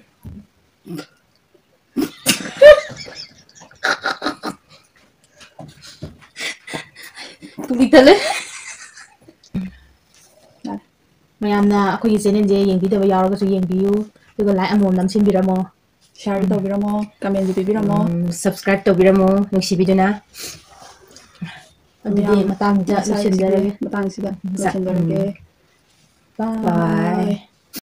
ꯄꯨꯛ ꯄꯤꯛ ꯊꯜꯂꯦ꯫ ꯃꯌꯥꯝꯅ ꯑꯩꯈꯣꯏꯒꯤ ꯆꯦꯅꯦꯜꯁꯦ ꯌꯦꯡꯕꯤꯗꯕ ꯌꯥꯎꯔꯒꯁꯨ ꯌꯦꯡꯕꯤꯌꯨ, ꯑꯗꯨꯒ ꯂꯥꯏꯛ ꯑꯃꯃꯝ ꯅꯝꯁꯤꯟꯕꯤꯔꯝꯃꯣ꯫ ꯁꯤꯌꯥꯔꯁꯨ ꯇꯧꯕꯤꯔꯝꯃꯣ, ꯀꯃꯦꯟꯁꯨ ꯄꯤꯕꯤꯔꯝꯃꯣ꯫ ꯎꯝ, ꯁꯕꯁꯀ꯭ꯔꯥꯏꯕ ꯇꯧꯕꯤꯔꯝꯃꯣ, ꯅꯨꯡꯁꯤꯕꯤꯗꯨꯅ꯫ ꯑꯗꯨꯗꯤ ꯌꯥꯝ ꯃꯇꯥꯡꯗ ꯉꯁꯥꯏꯒꯤꯗꯤ ꯂꯣꯏꯁꯤꯟꯖꯔꯒꯦ꯫ ꯃꯇꯥꯡꯁꯤꯗ ꯎꯝ, ꯂꯣꯏꯁꯤꯟꯖꯔꯒꯦ꯫ ꯎꯝ꯫ Bye. Bye.